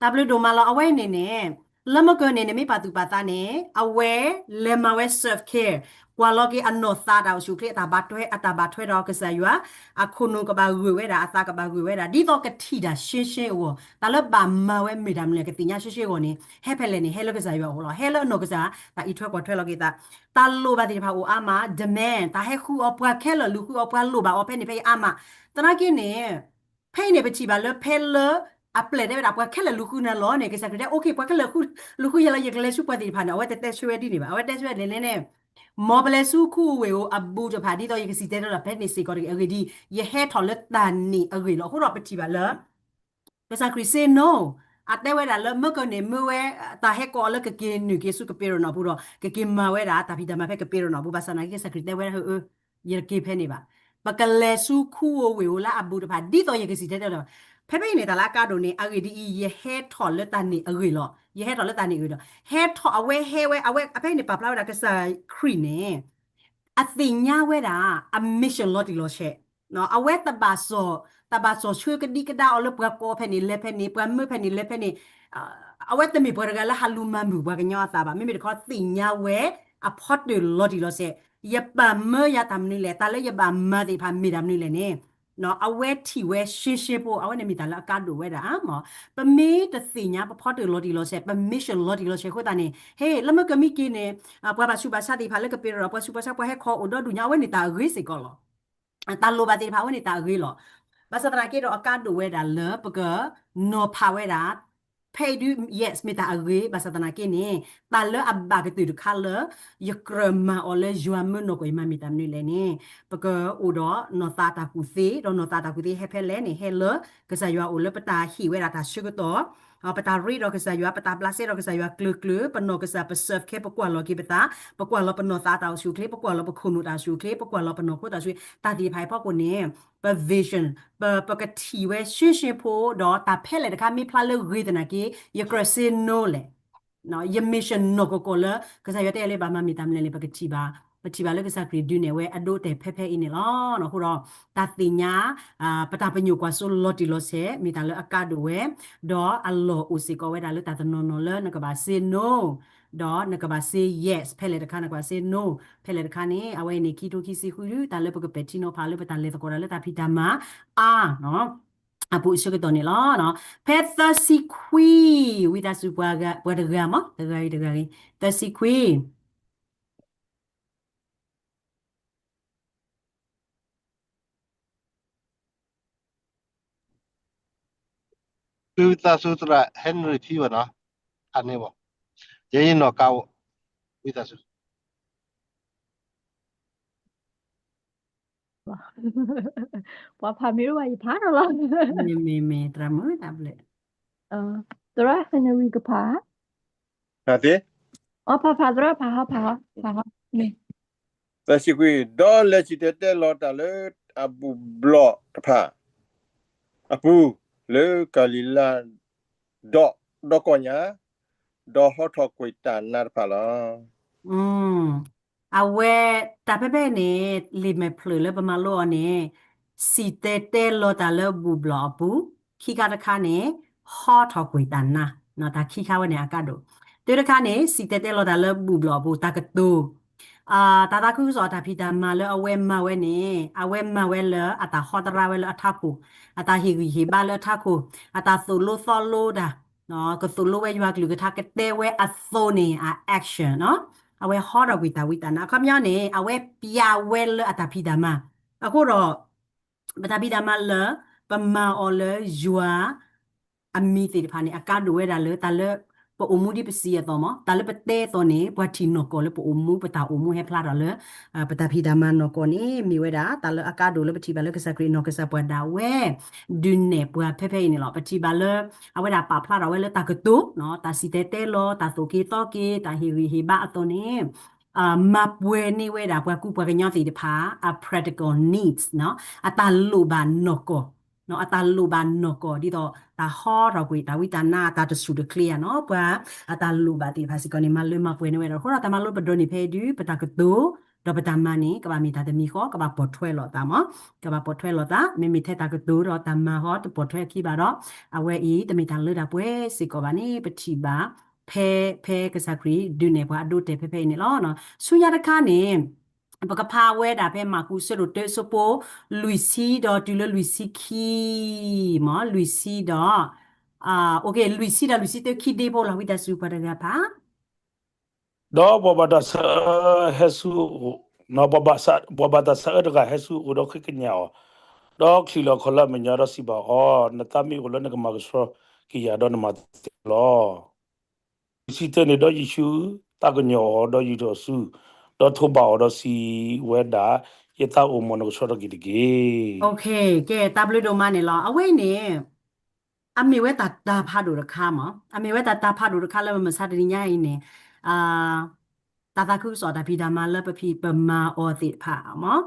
တၢ်ဘျုးဒိၣ်မးလီၤ. အဝဲန့ၣ်န့ၣ် လၢမုၢ်ကၢန့ၣ် နမ့ၢ်ပာ်သူၣ်ပာ်သးန့ၣ် အဝဲလဲၤမၤဝဲ self care, ကွၢ်လီၤက့ၤအနီၢ်သးတၢ်အိၣ်ဆူၣ်အိၣ်ချ့, အတၢ်ဘၣ်ထွဲ, အတၢ်ဘၣ်ထွဲဒီးကစၢ်ယွၤ, အခိၣ်နူာ်ကဘၣ်ဂုာ်ဝဲဒၣ်, အသးကဘၣ်ဂုာ်ဝဲဒၣ်, ဒ်သိးကထံၣ်တၢ်ရှင်းရှင်းအဂီၢ်, တၢ်လၢဘၣ်မၤဝဲမ့ၢ်တၢ်မနုၤလဲၣ် ကသ့ၣ်ညါရှင်းရှင်းအဂီၢ်န့ၣ် ဟဲဖဲလဲၣ်န့ၣ် ဟဲလၢကစၢ်ယွၤအအိၣ်လီၤ. ဟဲလၢအနီၢ်ကစၢ်, တၢ်အံးထွဲကွၢ်ထွဲလီၤက့ၤသး, တၢ်လိၣ်ဘၣ်သ့ၣ်တဖၣ်အိၣ်အါမး, demand, တၢ်ဟဲဃုအီၤ, ပှၤခဲလၢာ်လူၤဃုအီၤ, ပှၤလိၣ်ဘၣ်အီၤဖဲန့ၣ်ဖဲအံၤအါမး. သနာ်က့န့ၣ် ဖဲအံၤန့ၣ် ပထံၣ်ဘၣ်လၢဖဲလၢ အပျဲၢ်တဲဝဲဒၣ် ပှၤခဲလၢာ်လူၤဃုနၤလီၤန့ၣ် ကစၢ်ခရံာ်တဲ okay, ပှၤခဲလၢာ်လူၤဃုယၤလီၤ ယကလဲၤဆူပှၤသ့ၣ်တဖၣ်န့ၣ် အဝဲတတဲဆၢဝဲဒ်န့ၣ်ဘၣ်. အဝဲတဲဆၢဝဲဒ်လဲၣ်န့ၣ်, မ်ပလဲၤဆူခူအဝ့ၢ်အပူၤတဖၣ် ဒ်သိးယကစံၣ်တဲၤတဲလီၤဖဲန့ၣ်စ့ၢ်ကီးတဂ့ၤ. အဂ့ၢ်ဒ်အံၤ, ယဟဲထီၣ်လၢတၢ်န့ၢ်အဂ့ၢ်လီၤ. အဃိဒီးပထံၣ်ဘၣ်လၢ ကစၢ်ခရံာ် say no, အတဲဝဲဒၣ်လၢမုၢ်ကၢန့ၣ် မ့ၢ်ဝဲ တၢ်ဟဲကိးအီၤလၢကက့ၤနုာ်က့ၤဆူကပ့းရနီၣ်ပူၤဒီး ကက့ၤမၤဝဲဒၣ်တၢ်ဖံးတၢ်မၤဖဲကပ့းရနီၣ်ပူၤ, ဘၣ်ဆၣ်သနာ်က့ ကစၢ်ခရံာ်တဲဝဲဒၣ် ဟၢအၢ, ယတက့ၤဖဲန့ၣ်ဘၣ်. ပကလဲၤဆူခူအဝ့ၢ်အလၢအဘူးတဖၣ် ဒ်သိးယကစံၣ်တဲၤတဲလီၤ. ဖဲဖဲအံၤန့ၣ် တၢ်လၢအကါဒိၣ်န့ၣ် အဂ့ၢ်ဒ်အံၤ, ယဟဲထီၣ်လၢတၢ်န့ၢ်အဂ့ၢ်လီၤ. ယဟဲထီၣ်လၢတၢ်န့ၢ်အဂ့ၢ်ဒီး ဟဲထီၣ် အဝဲဟဲဝဲ, အဝဲဖဲအံၤန့ၣ် ပာ်ဖျါဝဲဒၣ်ကစၢ်ခရံာ်န့ၣ် အသ့ၣ်ညါဝဲဒၣ် အ mission လီၤတံၢ်လီၤဆဲး, အဝဲတဘၣ်စီၣ်, တဘၣ်စီၣ်ဆှၢကဒံကဒါအီၤလၢပှၤကိးဖဲန့ၣ်လဲၤဖဲန့ၣ်, ပှၤမၢဖဲန့ၣ်လဲၤဖဲန့ၣ်, အဝဲတမ့ၢ်ပှၤတဂၤလၢဟးလူၤမၤမုာ်ပှၤကညီအသးဘၣ်. မ့မ့ၢ်တခီသ့ၣ်ညါဝဲ အဖီတၢၣ်လီၤတံၢ်လီၤဆဲး, ယပာ်မၢယၤတၢ်မနုၤလဲၣ်, တၢ်လၢယဘၣ်မၤသ့ၣ်တဖၣ်မ့ၢ်တၢ်မနုၤလဲၣ်န့ၣ် အဝဲထံၣ်ဝဲရှင်းရှင်းဖိ, အဝဲန့ၣ်မ့ၢ်တၢ်လၢအကါဒိၣ်ဝဲဒၣ်မး. ပမ့ၢ်တသ့ၣ်ညါပဖီတၢၣ်လီၤတံၢ်လီၤဆဲး, ပ mission လီၤတံၢ်လီၤဆဲးအဃိသတးန့ၣ်, ဟ့ၣ် လၢမုၢ်ကၢမံက့ၤန့ၣ် ပှၤဘၣ်ဆူးဘၣ်ဆါသ့ၣ်တဖၣ်လၢကပ့းရနီၣ်, ပှၤဆူးပှၤဆါ ပှၤဟဲခီအိၣ်ဒီဒူၣ်ညါ အဝဲန့ၣ်တၢ်အဂ့ၤစ့ၢ်ကီးလီၤ. တၢ်လိၣ်ဘၣ်သ့ၣ်တဖၣ် အဝဲန့ၣ်တၢ်အဂ့ၤလီၤ. ဘၣ်ဆၣ်သနာ်က့ဒီးအကါဒိၣ်ဝဲဒၣ်လၢပကနီၤဖးဝဲဒၣ် ဖဲအံၤဒုး yes မ့ၢ်တၢ်အဂ့ၤ, ဘၣ်ဆၣ်သနာ်က့န့ၣ် တၢ်လၢအဘၣ်ကတၢၢ်တခါလၢ ယကြၢးမၤအီၤလၢယွၤမၢနီၢ်ကီၢ် ယမၤမ့ၢ်တၢ်မနုၤလဲၣ်န့ၣ် ပကအိၣ်ဒီးနီၢ်သးတၢ်ကူၣ်သ့, ဒီးနီၢ်သးတၢ်ကူၣ်သ့ဟဲဖဲလဲၣ်န့ၣ် ဟဲလၢကစၢ်ယွၤအအိၣ်လၢပတၢ်ဟ့ၣ်ဝဲဒၣ်တၢ်ဆၢကတီၢ်, ပတၢ်ရ့ဒီးကစၢ်ယွၤ, ပတၢ်ဘျးစဲဒီးကစၢ်ယွၤကျၢၤကျၢၤ, ပနီၢ်ကစၢ် ပ self care, ပကွၢ်လီၤက့ၤပသး, ပကွၢ်လီၤပနီၢ်သးတၢ်အိၣ်ဆူၣ်အိၣ်ချ့, ပကွၢ်လီၤပခိၣ်နူာ်တၢ်အိၣ်ဆူၣ်အိၣ်ချ့, ပကွၢ်လီၤပနီၢ်ခိတၢ်အိၣ်ဆူၣ်, တၢ်သ့ၣ်တဖၣ်အံၤဖီခိၣ်န့ၣ် ပ vision, ပ ပကထံၣ်ဝဲရှင်းရှင်းဖိ, ဒီးတၢ်ဖဲလဲၣ်တခါမ့ၢ်ဖျါလၢဂ့ၤသနာ်က့ ယကြၢး say no လဲၣ်. ယ mission နီၢ်ကီၢ်ကီၢ်လၢ ကစၢ်ယွၤတဲလၢဘၣ်မၤမ့ၢ်တၢ်မနုၤလဲၣ်န့ၣ် ပကထံၣ်ဘၣ် ပထံၣ်ဘၣ်လၢကစၢ်ခရံာ်ဒုးနဲၣ်ဝဲအဒိတဲာ်ဖဲဖဲအံၤန့ၣ်လီၤ. အဃိဒီး တၢ်သ့ၣ်ညါ ပတၢ်ပညိၣ်ကွၢ်စိလီၤတံၢ်လီၤဆဲး မ့ၢ်တၢ်လၢအကါဒိၣ်ဝဲ, ဒီးအလီၢ်အိၣ်စ့ၢ်ကီးဝဲဒၣ်လၢတၢ်တနီၤနီၤလၢနကဘၣ် say no, ဒီးနကဘၣ် say yes, ဖဲလဲၣ်တခါနကဘၣ် say no, ဖဲလဲၣ်တခါန့ၣ် အဝဲအံၤန့ၣ် ခံထိခံဆံဃု တၢ်လၢပကပဲာ်ထံနီၤဖးလၢပတၢ်လဲၤသကိးတၢ်လၢတၢ်ဖံးတၢ်မၤအါ အပူၤအဆၢကတီၢ်န့ၣ်လီၤ. ဖဲသၢဆံခွံ ဝံသးစူၤပှၤတဂၤမး တဂၤဂ့ၤတဂၤဂ့ၤ သၢဆံခွံ သုသးစူၤသရၣ် Henry ထံဘၣ်နီၤ, ဖးန့ၢ်ဘၣ်, ယဲယနီၢ်ကါအိၣ်, ဝံသးစူၤ ပှၤဖးမ့ၢ်တအိၣ်ဘၣ်ယဖးထီၣ်လီၤ, မ့ၢ်မ့ၢ်မ့ၢ် သရၣ်မုၣ်တၢ်ဘျုး, သရၣ် Henry ကဖး, ဖးသ့, အဖးဖးသရၣ်ဖးဟီဖးဟီ, ဖးဟီမ့ၢ် သၢဆံခွံ, ဒီးလဲၤစံၣ်တဲၤတဲလီၤတၢ်လၢအဘူၣ်ဘျီၣ်တဖၣ်အပူၤ လၢကၤလံၤလါ ဒီးဒီကီၢ်ညါ, ဒီးဟီထီၣ်ကွံာ်တၢ်နါတဖၣ်လီၤ. အဝဲ တၢ်ဖဲဖဲန့ၣ် လံာ်မဲာ်ဖျၢၣ်လၢပမၤလိအီၤန့ၣ် စံၣ်တဲၤတဲလီၤတၢ်လၢဘူၣ်ဘျီၣ်အပူၤ, ခံခါတခါန့ၣ် ဟီထီၣ်ကွံာ်တၢ်နါ, တၢ်ခံခါဝဲန့ၣ်အကါဒိၣ်, တၢ်တခါန့ၣ် စံၣ်တဲၤတဲလီၤတၢ်လၢဘူၣ်ဘျီၣ်အပူၤ တၢ်ကတိၤ တၢ်သးခုကစီၣ်အတၢ်ဖံးတၢ်မၤလၢအဝဲမၤဝဲန့ၣ် အဝဲမၤဝဲလၢအတၢ်ဟီတရါဝဲလၢအထးခိၣ်, အတၢ်ဟ့ၣ်ဂံၢ်ဟ့ၣ်ဘါလၢအထးခိၣ်, အတၢ်သိၣ်လိသီလိတၢ်, ကသိၣ်လိဝဲယွၤကလုၢ်ကထါကတဲဝဲအသိးန့ၣ် အ action နီၤ, အဝဲဟီထီၣ်ကွံာ်တၢ်ဝံတၢ်နါ အခီပညီန့ၣ် အဝဲပျးဝဲလၢအတၢ်ဖံးတၢ်မၤ, အဃိဒီး ပတၢ်ဖံးတၢ်မၤလၢ ပမၤအီၤလၢယွၤ အမံၤသ့ၣ်တဖၣ်န့ၣ် အကါဒိၣ်ဝဲဒၣ်လၢတၢ်လၢ ပအိၣ်မူဒ်ပစံးအသိးမး, တၢ်လၢပတဲအသိးန့ၣ် ပှၤထံၣ်နီၢ်ကီၢ်လၢပအိၣ်မူ ပတၢ်အိၣ်မူဟဲဖျါထီၣ်လၢ ပတၢ်ဖံးတၢ်မၤနီၢ်ကီၢ်န့ၣ် မ့ၢ်ဝဲဒၣ် တၢ်လၢအကါဒိၣ်လၢပထံၣ်ဘၣ်လၢကစၢ်ခရံာ်နီၢ်ကစၢ်ပှၤဒၣ်ဝဲ ဒုးနဲၣ်ပှၤဖဲဖဲအံၤန့ၣ်လီၤ. ပထံၣ်ဘၣ်လၢ အဝဲဒၣ်ပာ်ဖျါထီၣ်ဝဲလၢတၢ်ကတိၤ, တၢ်စံၣ်တဲၤတဲလီၤ, တၢ်သိၣ်က့ၤသီက့ၤ, တၢ်ဟ့ၣ်ဂံၢ်ဟ့ၣ်ဘါအသိးန့ၣ် မၤပှဲၤန့ၢ်ဝဲဒၣ်ပှၤကူပှၤကညီသ့ၣ်တဖၣ် အ practical needs နီၤ, အတၢ်လိၣ်ဘၣ်နီၢ်ကီၢ်, အတၢ်လိၣ်ဘၣ်နီၢ်ကီၢ် ဒ်သိးတၢ်ဟီထီၣ်ကွံာ် တၢ်ဝံတၢ်နါ တၢ်တဆူၣ်တချ့ဧါနီၤ, ပှၤအတၢ်လိၣ်ဘၣ်သ့ၣ်တဖၣ်စ့ၢ်ကီးန့ၣ် မၤလၢမၤပှဲၤန့ၢ်ဝဲဒၣ်. အဃိဒီးတၢ်မၤလိပဒိးန့ၢ်ဖဲအံၤဒုး ပတၢ်ကတိၤ ဒီးပတၢ်မၤန့ၣ် ကဘၣ်မ့ၢ်တၢ်တမံၤဃီ ကဘၣ်ပိာ်ထွဲလိာ်သးမး, ကဘၣ်ပိာ်ထွဲလိာ်သး, မ့မ့ၢ်ထဲတၢ်ကတိၤဒီးတၢ်မၤဃီတပိာ်ထွဲအခံဘၣ်ဒီး အဝဲအံၤ တမ့ၢ်တၢ်လၢတၢ်ပှဲၤစ့ၢ်ကီးဘၣ်န့ၣ် ပထံၣ်ဘၣ် ဖဲ ဖဲကစၢ်ခရံာ်ဒုးနဲၣ်ပှၤအဒိတဲာ်ဖဲဖဲအံၤန့ၣ်လီၤ. ဆူညါတခါန့ၣ် ပကဖးဝဲဒၣ်ဖဲမၢ်ကူးဆၢဒိၣ်တၢ အဆၢဖိ လွံၢ်ဆံဒီးတုၤလၢလွံၢ်ဆံခံ မး လွံၢ်ဆံဒီး လွံၢ်ဆံဒီးလွံၢ်ဆံတၢ ခံဒ့ဖိလီၤ. ဝံသးစူၤပှၤတဂၤဖး ဒီးပှၤဘၣ်တၢ်ဆါအၢဟဲဆူအအိၣ်, ပှၤဘၣ်တၢ်ဆါအၢတဂၤဟဲဆူအအိၣ်ဒီးဃ့ကညးအီၤ, ဒီးချံးလီၤခီၣ်လၢအမဲာ်ညါဒီးစံးဘၣ်အီၤ, နသးမ့ၢ်အိၣ်လၢနကမၤကဆှီက့ၤယၤဒီးနမၤသ့လီၤ. လွံၢ်ဆံတၢန့ၣ်ဒီးယ့ၣ်ၡူးသးကညီၤအီၤဒီးယူာ်ထီၣ်အစု, ဒီးထိးဘၣ်အီၤဒီးစံးဝဲဒၣ်, ယသးအိၣ်မး နကဆှီထီၣ်က့ၤတက့ၢ်. ကဲ တၢ်ဘျုးဒိၣ်မးန့ၣ်လီၤ. အဝဲအံၤန့ၣ် အမ့ၢ်ဝဲတၢ်တၢ်ဖးဒိၣ်တခါမး, အမ့ၢ်ဝဲတၢ်တၢ်ဖးဒိၣ်တခါလၢပမုၢ်မဆါတနံၤညါအံၤန့ၣ် တၢ်သးခုကစီၣ်တၢ်ဖံးတၢ်မၤလၢပဖံးပမၤအီၤသ့ၣ်တဖၣ်မး,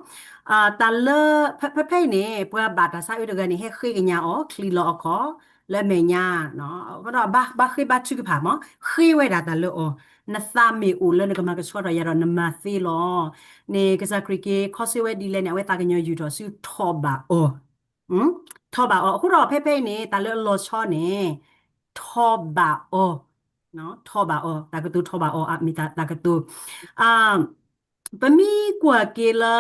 တၢ်လၢ ဖဲဖဲအံၤန့ၣ် ပှၤဘၣ်တၢ်ဆါအၢတဂၤန့ၣ် ဟဲဃ့ကညးအီၤ ချံးလီၤအခီၣ်လၢအမဲာ်ညါ, အဃိဒီးဘၣ်ဃ့ဘါထုကဖၣ်မး, ဃ့ဝဲဒၣ်တၢ်လၢအီၤ, နသးမ့ၢ်အိၣ်လၢနကမၤကဆှီထီၣ်ယၤဒီးနမၤသ့လီၤ. န့ၣ်ကစၢ်ခရံာ်က့ၤခီဆၢဝဲဒ်လဲၣ်န့ၣ် အဝဲသးကညီၤယူာ်ထီၣ်ဆူထီၣ်ဘၣ်အီၤ ထီၣ်ဘၣ်အီၤ. အဃိဒီးဖဲဖဲအံၤန့ၣ် တၢ်လၢအလီၤဆီန့ၣ် ထီၣ်ဘၣ်အီၤ, ထီၣ်ဘၣ်အီၤ, တၢ်ကတိၤထီၣ်ဘၣ်အီၤ မ့ၢ်တၢ်ကတိၤ ပမ့ၢ်ကွၢ်က့ၤလၢ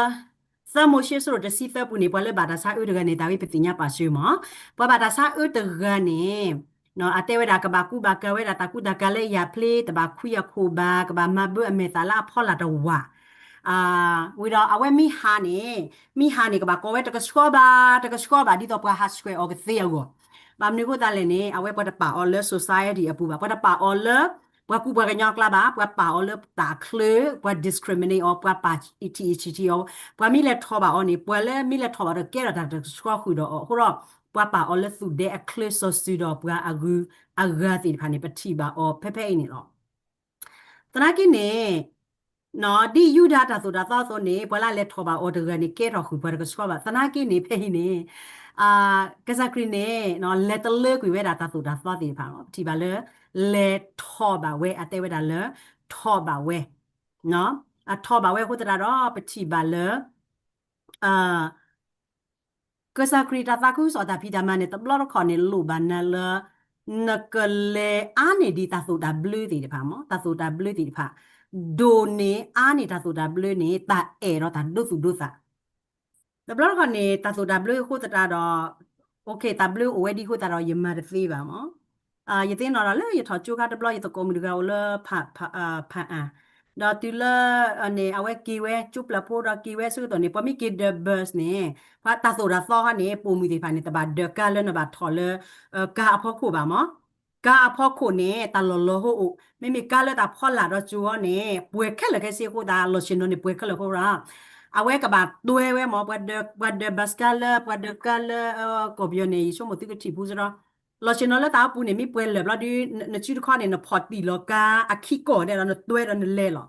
သၢမိၤၡ့အဆၢဒိၣ်တဆံသၢပူၤန့ၣ် ပှၤလၢဘၣ်တၢ်ဆါအၢတဂၤန့ၣ် တၢ်ဂ့ၢ်ပသ့ၣ်ညါပာ်စၢၤမး, ပှၤဘၣ်တၢ်ဆါအၢတဂၤန့ၣ် အတဲဝဲဒၣ် ကဘၣ်ကူဘၣ်ကၤဝဲဒၣ်တၢ်ကူတၢ်ကၤလၢယၣ်ဖျ့, တဘၣ်ခွံအခိၣ်ဘၣ်, ကဘၣ်မၤဘၢအမဲာ်သၣ်လၢအဖီလာ်တဝာ် ဝံၤဒီးအဝဲမ့ၢ်ဟးန့ၣ်, မ့ၢ်ဟးန့ၣ် ကဘၣ်ကိးဝဲတကဆှီဘၣ်, တကဆှီဘၣ် ဒ်သိးပှၤဟးဆှဲးအီၤကသ့အဂီၢ်. ဘၣ်မနုၤအဃိသတးလဲၣ်န့ၣ် အဝဲပှၤတပာ်အီၤလၢ society အပူၤဘၣ်, ပှၤတပာ်အီၤလၢ ပှၤကူပှၤကညီအကျါဘၣ်, ပှၤပာ်အီၤလၢတၢ်ချၢ, ပှၤ discriminate အီၤ, ပှၤပာ်အံၤထံအံၤဆံးထံးအီၤ, ပှၤမ့ၢ်လဲၤထီၣ်ဘၣ်အီၤန့ၣ် ပှၤလၢမ့ၢ်လဲၤထီၣ်ဘၣ်ဒီးကဲထီၣ်တၢ်တကဆှီဃုာ်ဒီးအီၤ, အဃိဒီး ပှၤပာ်အီၤလၢသူၣ်ဒဲအချၢစီၤစုၤဒီးပှၤအဂုၤအဂၤသ့ၣ်တဖၣ်န့ၣ် ပထံၣ်ဘၣ်အီၤဖဲဖဲအံၤန့ၣ်လီၤ. သနာ်က့န့ၣ် ဒ်ယူဒၤတၢ်သိၣ်တၢ်သီအသိးန့ၣ် ပှၤလၢအလဲၤထီၣ်ဘၣ်အီၤတဂၤန့ၣ် ကဲထီၣ်ဃုာ်ပှၤတကဆှီဘၣ်. သနာ်က့န့ၣ် ဖဲအံၤန့ၣ် ကစၢ်ခရံာ်န့ၣ် လဲၤတလၢကွံာ်ဝဲဒၣ်တၢ်သိၣ်တၢ်သီသ့ၣ်တဖၣ်လီၤ. ပထံၣ်ဘၣ်လၢ လဲၤထီၣ်ဘၣ်ဝဲ အတဲဝဲဒၣ်လၢ ထီၣ်ဘၣ်ဝဲ နီၤ အထီၣ်ဘၣ်ဝဲအဃိသတးဒီး ပထံၣ်ဘၣ်လၢ ကစၢ်ခရံာ်တၢ်သးခုကစီၣ်တၢ်ဖံးတၢ်မၤန့ၣ် တဘျီတခီၣ်န့ၣ် လိၣ်ဘၣ်နၤလၢ နကလဲၤအါန့ၢ်ဒံးတၢ်သိၣ်တၢ်ဘျၢသ့ၣ်တဖၣ်မး, တၢ်သိၣ်တၢ်ဘျၢသ့ၣ်တဖၣ်, ဒိၣ်န့ၢ်အါန့ၢ်တၢ်သိၣ်တၢ်ဘျၢန့ၣ် တၢ်အဲၣ်ဒီးတၢ်ဒိသူၣ်ဒိသး တဘျီတခီၣ်န့ၣ် တၢ်သိၣ်တၢ်ဘျၢအဃိသတးဒီး တၢ်ဘျၢအိၣ်ဝဲဒ်အဃိသတးဒီး ယမၤတသ့ဘၣ်မး. ယသ့ၣ်နီၣ်ဒီးလၢယထီၣ်ကၠိခါတဘျီ ယသကိးမုၣ်တဂၤအိၣ်လၢ ဖၣ်အၣ်, ဒီးတုၤလၢန့ၣ် အဝဲက့ၤဝဲကၠိပျၢၤဖိဒီးက့ၤဝဲဆၢကတီၢ်န့ၣ် ပှၤမ့ၢ်က့ၤဒၢး bus န့ၣ် ပှၤတၢ်သိၣ်တၢ်သီခီန့ၣ် ပိာ်မုၣ်သ့ၣ်တဖၣ်န့ၣ် တဘၣ်ဒၢးကါလၢနဘၣ်ထီၣ်လၢ ကါအဖီခိၣ်ဘၣ်မး. ကါအဖီခိၣ်န့ၣ် တၢ်လီၢ်လီၤဟိအိၣ်, မ့မ့ၢ်ကါလၢတၢ်ဖီလာ်ဒီးကၠိအီၤန့ၣ် ပှဲၤခဲလၢာ်ခဲဆ့အဃိသတး လီၢ်ဆ့ၣ်နီၤန့ၣ် ပှဲၤခဲလၢာ်အဃိဒီး အဝဲကဘၣ်တွဲဝဲမး, ပှၤဒၢး bus ကါလၢ ပှၤဒၢးကါလၢ ကီၢ်ပယီၤန့ၣ် ယဆိကမိၣ်သုကထံၣ်ဖူစ့ၢ်ဒီး လီၢ်ဆ့ၣ်နီၤလၢတၢ်အိၣ်ပူၤန့ၣ် မ့ၢ်ပှဲၤလၢာ်ဘျီဒီး နစုတခီန့ၣ် နဖီၣ်တံၢ်လီၤကါအခံကီၢ်ဒဲးဒီး နတွဲဒီးနလဲၤလီၤ.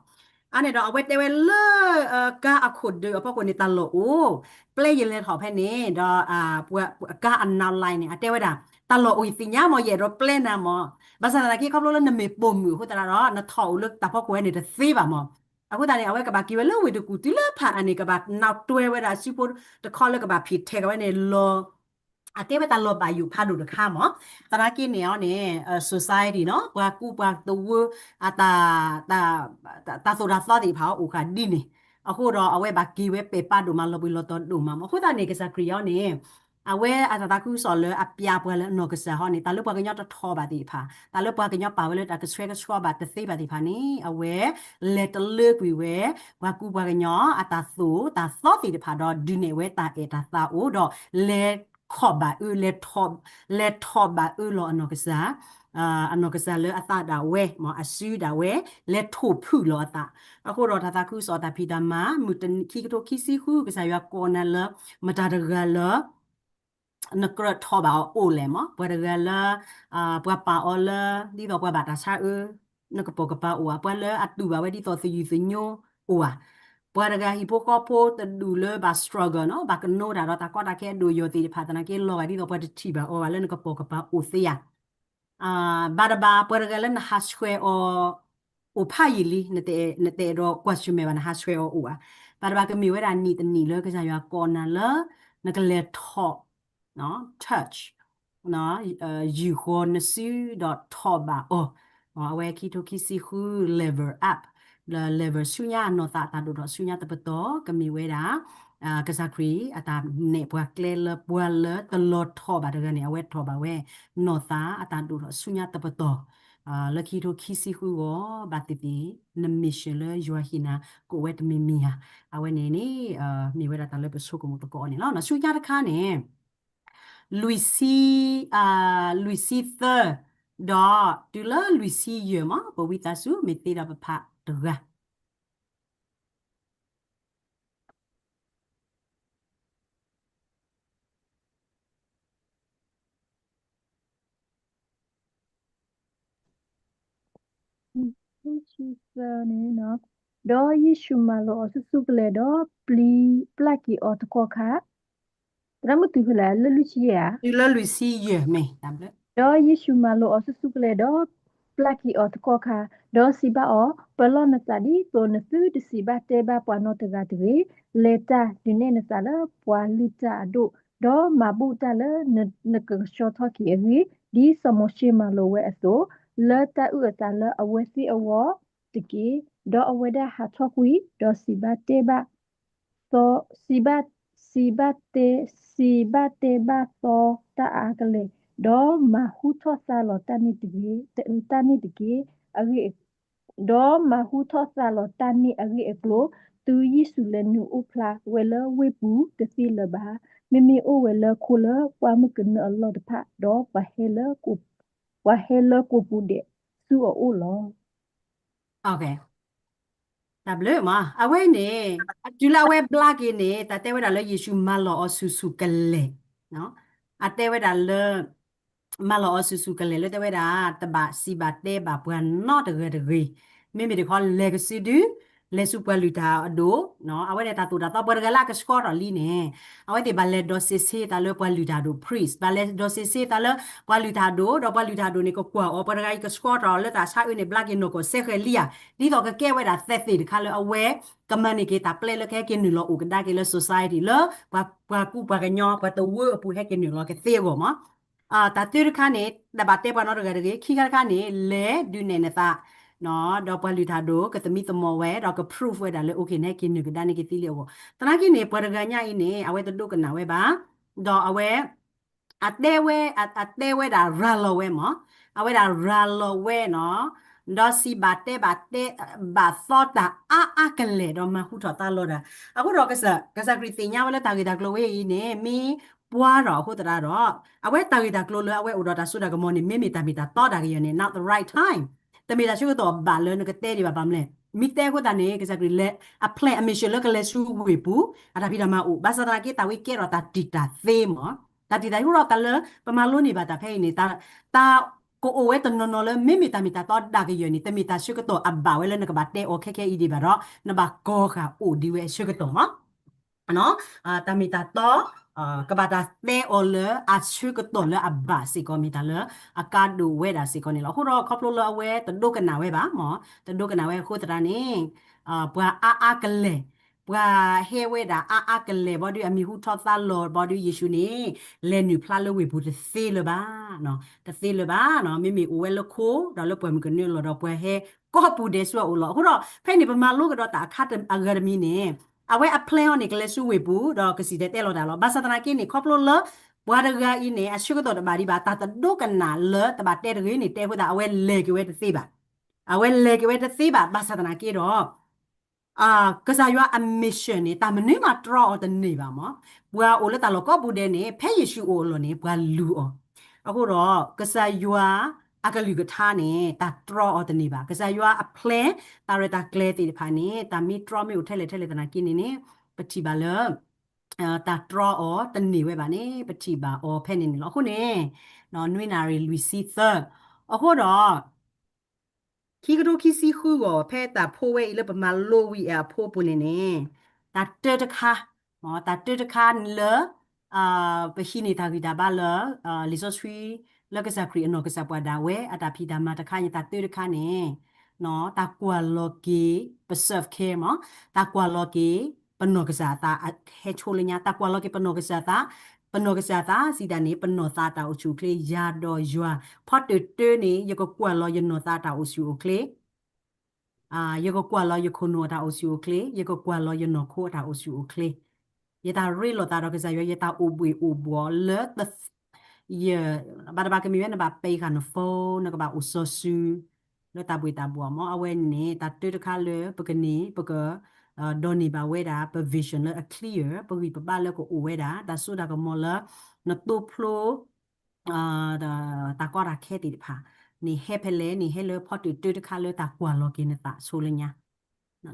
အန့ၣ်ဒီး အဝဲတဲဝဲလၢ ကါအခိၣ်ဒၢးအဖီခိၣ်န့ၣ် တၢ်လီၢ်အိၣ်, ပျဲယလဲၤထီၣ်ဖဲန့ၣ်ဒီး ကါအ now line န့ၣ် အတဲဝဲဒၣ် တၢ်လီၢ်အိၣ် ယသ့ၣ်ညါမး ယအဲၣ်ဒိးပျဲနၤမး. ဘၣ်ဆၣ်သနာ်က့ ခီဖျိလၢနမ့ၢ်ပိာ်မုၣ်အဃိသတးဒီး နထီၣ်အိၣ်လၢတၢ်ဖီခိၣ်ဝဲန့ၣ်တသ့ဘၣ်မး. အဃိသတးန့ၣ် အဝဲကဘၣ်က့ၤဝဲလၢဝ့ၢ်တကူၣ် တုၤလၢဖၣ်အၣ်န့ၣ် ကဘၣ်နၢ်တွဲဝဲဒၣ်စုဖိတခီလၢကဘၣ်ဖံးထဲးက့ၤဝဲန့ၣ်လီၤ. အကဲဝဲတၢ်လီၢ်ဘၣ်ယိၣ်ဖးဒိၣ်တခါမး. သနာ်က့န့ၣ်အီၤန့ၣ် society နီၤ ပှၤကူပှၤသဝီ အတၢ် တၢ်သိၣ်တၢ်သီသ့ၣ်တဖၣ်အအိၣ်ဃာ်ဒ်န့ၣ်, အဃိဒီးအဝဲဘၣ်က့ၤဝဲပဲာ်ပာ်ဒိၣ်မး လီၤဘှံးလီၤတီၤဒိၣ်မးမး. အဃိသတးန့ၣ် ကစၢ်ခရံာ်အီၤန့ၣ် အဝဲအတၢ်သးခုကစီၣ်လၢအပျးပှၤလၢအနီၢ်ကစၢ်ဟီန့ၣ် တၢ်လၢပှၤကညီတထီၣ်ဘၣ်သ့ၣ်တဖၣ်, တၢ်လၢပှၤကညီပာ်ဝဲလၢတၢ်ကဆှဲကဆှီဘၣ်တသ့ဘၣ်သ့ၣ်တဖၣ်န့ၣ် အဝဲလဲၤတလၢကွံာ်ဝဲ ပှၤကူပှၤကညီအတၢ်သိၣ်တၢ်သီသ့ၣ်တဖၣ်ဒီး ဒုးနဲၣ်ဝဲတၢ်အဲၣ်တၢ်သးအိၣ်ဒီး လဲၤခီၣ်ဘၣ်အၢ လဲၤထီၣ်ဘၣ်အၢလီၤအနီၢ်ကစၢ် အနီၢ်ကစၢ်လၢအသးဒၣ်ဝဲ အစုဒၣ်ဝဲ လဲၤထိၣ်ဖုၣ်လီၤအသး. အဃိဒီးတၢ်သးခုကစီၣ်တၢ်ဖံးတၢ်မၤ မုၢ်တနံၤခံကထိခံဆံဃု ကစၢ်ယွၤကိးနၤလၢ မတၤတဂၤလၢ နကြၢးထီၣ်ဘၣ်အီၤအိၣ်လဲၣ်မး, ပှၤတဂၤလၢ ပှၤပာ်အီၤလၢ ဒ်သိးပှၤဘၣ်တၢ်ဆါအၢ နကပိာ်ကပၤအိၣ်ဧါ, ပှၤလၢအတူၢ်ဘၣ်ဝဲဒ်သိးသယုၢ်သညိအိၣ်ဧါ, ပှၤတဂၤဟံၣ်ဖိဃီဖိတဒူၣ်လၢဘၣ် struggle နီၤ ဘၣ်ကနိတၢ်ဒီးတၢ်ကီတၢ်ခဲအဒိၣ်ယိာ်သ့ၣ်တဖၣ်သနာ်က့ လီၤဂာ်ဒ်သိးပှၤတထံၣ်ဘၣ်အီၤဘၣ်လၢနကပိာ်ကပၤအိၣ်သ့ဧါ. ဘၣ်တဘၣ် ပှၤတဂၤလၢနဟးဆှဲးအီၤ အိၣ်ဖးယံာ်လံ, နတအဲၣ်ဒိးကွၢ်ဆၢၣ်မဲာ်ဘၣ် နဟးဆှဲးအီၤအိၣ်ဧါ. ဘၣ်တဘၣ်ကမ့ၢ်ဝဲဒၣ်နံၣ်တနံၣ်လၢကစၢ်ယွၤကိးနၤလၢ နကလဲၤထီၣ် touch ယုၢ်ဃီၤနစုဒီးထီၣ်ဘၣ်အီၤ, အဝဲခံကထိခံဆံဃု level up လၢ level ဆူညါအနီၢ်သးအတၢ်ဒိၣ်ထီၣ်ဆူညါတပတီၢ် ကမ့ၢ်ဝဲဒၣ် ကစၢ်ခရံာ်အတၢ်နဲၣ်ပှၤကျဲလၢပှၤလၢတလီၤထီၣ်ဘၣ်တဂၤန့ၣ် အဝဲထီၣ်ဘၣ်ဝဲ နီၢ်သးအတၢ်ဒိၣ်ထီၣ်ဆူညါတပတီၢ် လၢခံကထိခံဆံဃုဂီၢ် ဘၣ်သ့ၣ်သ့ၣ် န mission လၢယွၤဟ့ၣ်နၤ ကအိၣ်ဝဲတမံၤမံၤဧါ. အဝဲန့ၣ်န့ၣ် မ့ၢ်ဝဲဒၣ်တၢ်လၢပဆိကမိၣ်သကိးအီၤန့ၣ်လီၤ. ဆူညါတခါန့ၣ် လွံၢ်ဆံ, လွံၢ်ဆံသၢ, ဒီးတုၤလၢလွံၢ်ဆံယဲၢ်မး ပဝံသးစူၤ မ့ၢ်သ့ဒီးပဖးတဂၤ ဆံသၢန့ၣ်, ဒီးယ့ၣ်ၡူးမၤလိာ်အီၤဆူၣ်ဆူၣ်ကလဲာ်ဒီး ပျၢ်က့ၤအီၤတကီၢ်ခါ, သရၣ်မုၣ်တုၤဖဲလဲၣ် လၢလွံၢ်ဆံယဲၢ်ဧါ, တုၤလၢလွံၢ်ဆံယဲၢ်မ့ၢ်, ဒီးယ့ၣ်ၡူးမၤလိာ်အီၤဆူၣ်ဆူၣ်ကလဲာ်ဒီး ပျၢ်က့ၤအီၤတကီၢ်ခါ, ဒီးစံးဘၣ်အီၤ, ပလီၢ်နသးဒ်သိးနသုတစံးဘၣ်တဲဘၣ်ပှၤနီတဂၤတဂ့ၤ, လဲၤတၢ် ဒုးနဲၣ်နသးလၢပှၤလုၢ်တၢ်အဒိၣ်, ဒီးမၤဘူၣ်တၢ်လၢနကကဆှီထီၣ်က့ၤအဂ့ၢ်, ဒ်စီၤမိၤၡ့မၤလိာ်ဝဲအသိး, လၢတၢ်အုၣ်အသးလၢအဝဲသ့ၣ်အဂီၢ်တက့ၢ်. ဒီးအဝဲဒၣ်ဟးထီၣ်ကွံာ်, ဒီးစံးဘၣ်တဲဘၣ် သီ, စံးဘၣ်, စံးဘၣ်တဲ, စံးဘၣ်တဲဘၣ်သီတၢ်အါကလဲာ်, ဒီးမၤဟူထီၣ်သါလီၤတၢ်န့ၣ်တက့ၢ်, တၢ်န့ၣ်တက့ၢ်, အဂ့ၢ်, ဒီးမၤဟူထီၣ်သါလီၤတၢ်န့ၣ်အဂ့ၢ်အကျိၤ, တုၤယ့ၣ်ၡူးလဲၤနုာ်အိၣ်ဖျါဝဲလၢဝ့ၢ်ပူၤတသ့လၢၤဘၣ်, မ့မ့ၢ်အိၣ်ဝဲလၢခိလၢပှၢ်မုၢ်ကနၢအလီၢ်တဖၣ်, ဒီးပှၤဟဲလၢကိာ်ပူၤဒဲးဆူအအိၣ်လီၤ. တၢ်ဘျုးမး အဝဲန့ၣ် တုၤလၢအဝဲဘျါက့ၤန့ၣ် တၢ်တဲဝဲဒၣ်လၢယ့ၣ်ၡူးမၤလီၤအီၤဆူၣ်ဆူၣ်ကလဲာ်, အတဲဝဲဒၣ်လၢ မၤလီၤအီၤဆူၣ်ဆူၣ်ကလဲာ်လၢတဲဝဲဒၣ် တဘၣ်စံးဘၣ်တဲဘၣ်ပှၤနီတဂၤတဂ့ၤ, မ့မ့ၢ်တခီလဲၤကစုဒု လဲၤဆူပှၤလုၢ်တၢ်အဒိၣ်, အဝဲန့ၣ်တၢ်သိၣ်တၢ်သီ ပှၤတဂၤလၢအကဆှီထီၣ်လံန့ၣ်, အဝဲသ့ၣ်ဘၣ်လဲၤဒီးစ့းဆ့သးလၢပှၤလုၢ်တၢ်အဒိၣ် priest, ဘၣ်လဲၤဒီးစ့းဆ့သးလၢပှၤလုၢ်တၢ်အဒိၣ်, ဒီးပှၤလုၢ်တၢ်အဒိၣ်န့ၣ် ကကွၢ်အီၤ ပှၤတဂၤအံၤကဆှီထီၣ်လၢတၢ်ဆါအၢန့ၣ် ဘျါက့ၤနီၢ်ကီၢ်စဲဃဲၤလံဧါ, ဒ်သိးကကဲဝဲဒၣ်သဲးသ့ၣ်တခါလၢအဝဲ ကမၤန့ၢ်က့ၤတၢ်ပျဲလၢကဟဲက့ၤနုာ်လီၤအိၣ်ကဒါက့ၤလၢ society လၢ ပှၤကူပှၤကညီ ပှၤတဝၢအပူၤဟဲက့ၤနုာ်လီၤကသ့အဂီၢ်မး. တၢ်တၢတခါန့ၣ် တဘၣ်တဲပှၤနီတဂၤတဂ့ၤ, ခံခါတခါန့ၣ် လဲၤဒုးနဲၣ်နသး, ဒီးပှၤလုၢ်တၢ်ဒိၣ်ကသမံသမိးဝဲ ဒီးက prove ဝဲဒၣ်လၢ okay နဟဲက့ၤနုာ်ကဒါန့ၢ်က့ၤသ့လံအဂီၢ်, သနာ်က့န့ၣ် ပှၤတဂၤညါအံၤန့ၣ် အဝဲတဒိကနၣ်ဝဲဘၣ်, ဒီးအဝဲ အတဲဝဲ အတဲဝဲဒၣ်ရၤလီၤဝဲမး, အဝဲဒၣ်ရၤလီၤဝဲနီၤ, ဒီးစံးဘၣ်တဲဘၣ်တဲ ဘၣ်သီတၢ်အါအါကလဲာ် ဒီးမၤဟူထီၣ်သါလီၤတၢ်. အဃိဒီး ကစၢ်ခရံာ်သ့ၣ်ညါဝဲလၢတၢ်ဂ့ၢ်တၢ်ကျိၤဝဲအံၤန့ၣ် မ့ၢ်ပှၤထီၣ်အဃိသတးဒီး အဝဲတၢ်ဂ့ၢ်တၢ်ကျိၤလၢအဝဲအိၣ်ဒီးတၢ်စိတၢ်ကမီၤန့ၣ် မ့မ့ၢ်တၢ်မ့ၢ်တၢ်တီတၢ်ကယၢၤန့ၣ် not the right time, တမ့ၢ်တၢ်ဆၢကတီၢ်ဘၣ်လၢနကတဲဒံးဘၣ်ဘၣ်မလဲၣ်. မ့ၢ်တဲအဃိသတးန့ၣ် ကစၢ်ခရံာ်လဲၤ အ plan အ mission လၢကလဲၤဆူဝ့ၢ်ပူၤ အတၢ်ဖံးတၢ်မၤအိၣ် ဘၣ်ဆၣ်သနာ်က့ တၢ်ဝဲကဲထီၣ်တၢ်တံာ်တာ်သ့မး, တၢ်တံာ်တာ်သ့အဃိဒီး တၢ်လၢပမၤလိန့ၢ်ဘၣ်တၢ်ဖဲအံၤန့ၣ် တၢ်ကအိၣ်ဝဲတနီၤနီၤလၢ မ့မ့ၢ်တၢ်မ့ၢ်တၢ်တီတၢ်ကယၢၤန့ၣ် တမ့ၢ်တၢ်ဆၢကတီၢ်အဘၣ်ဝဲလၢနကဘၣ်တဲအီၤခဲခဲအံၤဒံးဘၣ်ဒီး နဘၣ်ကီၤဃာ်အိၣ်ဒံးဝဲအဆၢကတီၢ်မး. တၢ်မ့ၢ်တၢ်တီ ကဘၣ်တၢ်တဲအီၤလၢအဆၢကတီၢ်လၢအဘၣ်စ့ၢ်ကီး မ့ၢ်တၢ်လၢအကါဒိၣ်ဝဲဒၣ်စ့ၢ်ကီးန့ၣ်လီၤ. အဃိဒီးခီဖျိလၢအဝဲတဒိကနၣ်ဝဲဘၣ်မး, တဒိကနၣ်ဝဲအဃိသတးန့ၣ် ပှၤအါအါကလဲာ်, ပှၤဟဲဝဲဒၣ်အါအါကလဲာ်ဘီဒုး အမံၤဟူထီၣ်သါလီၤဘီဒုး ယ့ၣ်ၡူးန့ၣ် လဲၤနုာ်ဖျါလၢဝ့ၢ်ပူၤတသ့လၢၤဘၣ်, တသ့လၢၤဘၣ်. မ့မ့ၢ်အိၣ်ဝဲလၢခိ ဒီးလၢပှၢ်မုၢ်ကနၢလီၤဒီး ပှၤဟဲကိးပူၤဒဲးဆူအအိၣ်လီၤ. အဃိဒီး ဖဲန့ၣ်ပမၤလိကဒီးတၢ်အခါအဂၤတမံၤန့ၣ် အဝဲအ plan အီၤန့ၣ် ကလဲၤဆူဝ့ၢ်ပူၤ ဒီးကစံၣ်တဲၤတဲလီၤတၢ်လီၤ. ဘၣ်ဆၣ်သနာ်က့န့ၣ် ခီဖျိလၢ ပှၤတဂၤအံၤန့ၣ် အဆၢကတီၢ်တဘၣ်ဒံးဘၣ် တၢ်တဒိကနၣ်လၢတဘၣ်တဲတဂ့ၤန့ၣ် တဲအဃိသတး အဝဲလဲၤက့ၤဝဲတသ့ဘၣ်. အဝဲလဲၤက့ၤဝဲတသ့ဘၣ် ဘၣ်ဆၣ်သနာ်က့ဒီး ကစၢ်ယွၤအ mission န့ၣ် တၢ်မနုၤမးတြီအီၤတန့ၢ်ဘၣ်မး. ပှၤအိၣ်လၢတၢ်လီၢ်ကိးပူၤဒဲးန့ၣ် ဖဲယ့ၣ်ၡူးအိၣ်အလီၢ်န့ၣ် ပှၤလူၤအီၤ. အဃိဒီး ကစၢ်ယွၤအကလုၢ်ကထါန့ၣ် တၢ်တြီအီၤတန့ၢ်ဘၣ်. ကစၢ်ယွၤအ plan တၢ်ရဲၣ်တၢ်ကျဲၤသ့ၣ်တဖၣ်န့ၣ် တၢ်မ့ၢ်တြီမ့ၢ်အိၣ်ထဲလဲၣ်ထဲလဲၣ်သနာ်က့န့ၣ်န့ၣ် ပထံၣ်ဘၣ်လၢ တၢ်တြီအီၤတန့ၢ်ဝဲဘၣ်န့ၣ် ပထံၣ်ဘၣ်အီၤဖဲန့ၣ်န့ၣ်လီၤ. အဃိန့ၣ် နွံနၣ်ရံၣ်လွံၢ်ဆံသၢ အဃိဒီး ခံကထိခံဆံဃုဂီၢ် ဖဲတၢ်ဖိဝဲအံၤလၢပမၤလိဝံၤအဖိအပူၤန့ၣ်န့ၣ် တၢ်တၢတခါ, တၢ်တၢတခါလၢ ပဟံးန့ၢ်တၢ်ဂံၢ်တၢ်ဘါလၢ လံာ်စီဆှံ လၢကစၢ်ခရံာ်အနီၢ်ကစၢ်ပှၤဒၣ်ဝဲ အတၢ်ဖံးတၢ်မၤတခါန့ၣ် တၢ်တၢတခါန့ၣ် တၢ်ကွၢ်လီၤက့ၤ ပ self care မး, တၢ်ကွၢ်လီၤက့ၤ ပနီၢ်ကစၢ်အသး ဟဲဆိလၢညါ, တၢ်ကွၢ်လီၤက့ၤပနီၢ်ကစၢ်သး, ပနီၢ်ကစၢ်သး စံးတၢ်န့ၣ် ပနီၢ်သးတၢ်အိၣ်ဆူၣ်အိၣ်ချ့ ယၤဒီးယွၤ, ဖီတၢၢ်တၢၢ်န့ၣ် ယကကွၢ်လီၤယနီၢ်သးတၢ်အိၣ်ဆူၣ်အိၣ်ချ့ ယကကွၢ်လီၤယခိၣ်နူာ်အတၢ်အိၣ်ဆူၣ်အိၣ်ချ့, ယကကွၢ်လီၤယနီၢ်ခိအတၢ်အိၣ်ဆူၣ်အိၣ်ချ့, ယတၢ်ရ့လိာ်သးဒီးကစၢ်ယွၤ, ယတၢ်အိၣ်ဘှံးအိၣ်ဘှီၣ်လၢ ယ ဘၣ်တဘၣ်ကမ့ၢ်ဝဲ နဘၣ်ပာ်ဃာ်န phone, နကဘၣ်အိၣ်စီၤစုၤ လၢတၢ်ဘှံးတၢ်ဘှီၣ်မး. အဝဲန့ၣ် တၢ်တၢတခါလၢပကန့ၢ် ပက ဒိးန့ၢ်ဘၣ်ဝဲဒၣ် ပ vision လၢအ clear, ပဂံၢ်ပဘါလၢကအိၣ်ဝဲဒၣ် တၢ်စိတၢ်ကမီၤလၢ နတိဖျိ တၢ်ကီတၢ်ခဲသ့ၣ်တဖၣ်န့ၣ် ဟဲဖဲလဲၣ်န့ၣ် ဟဲလၢဖီတၢၢ်တၢတခါလၢတၢ်ကွၢ်လီၤက့ၤနသးဆိလၢညါ,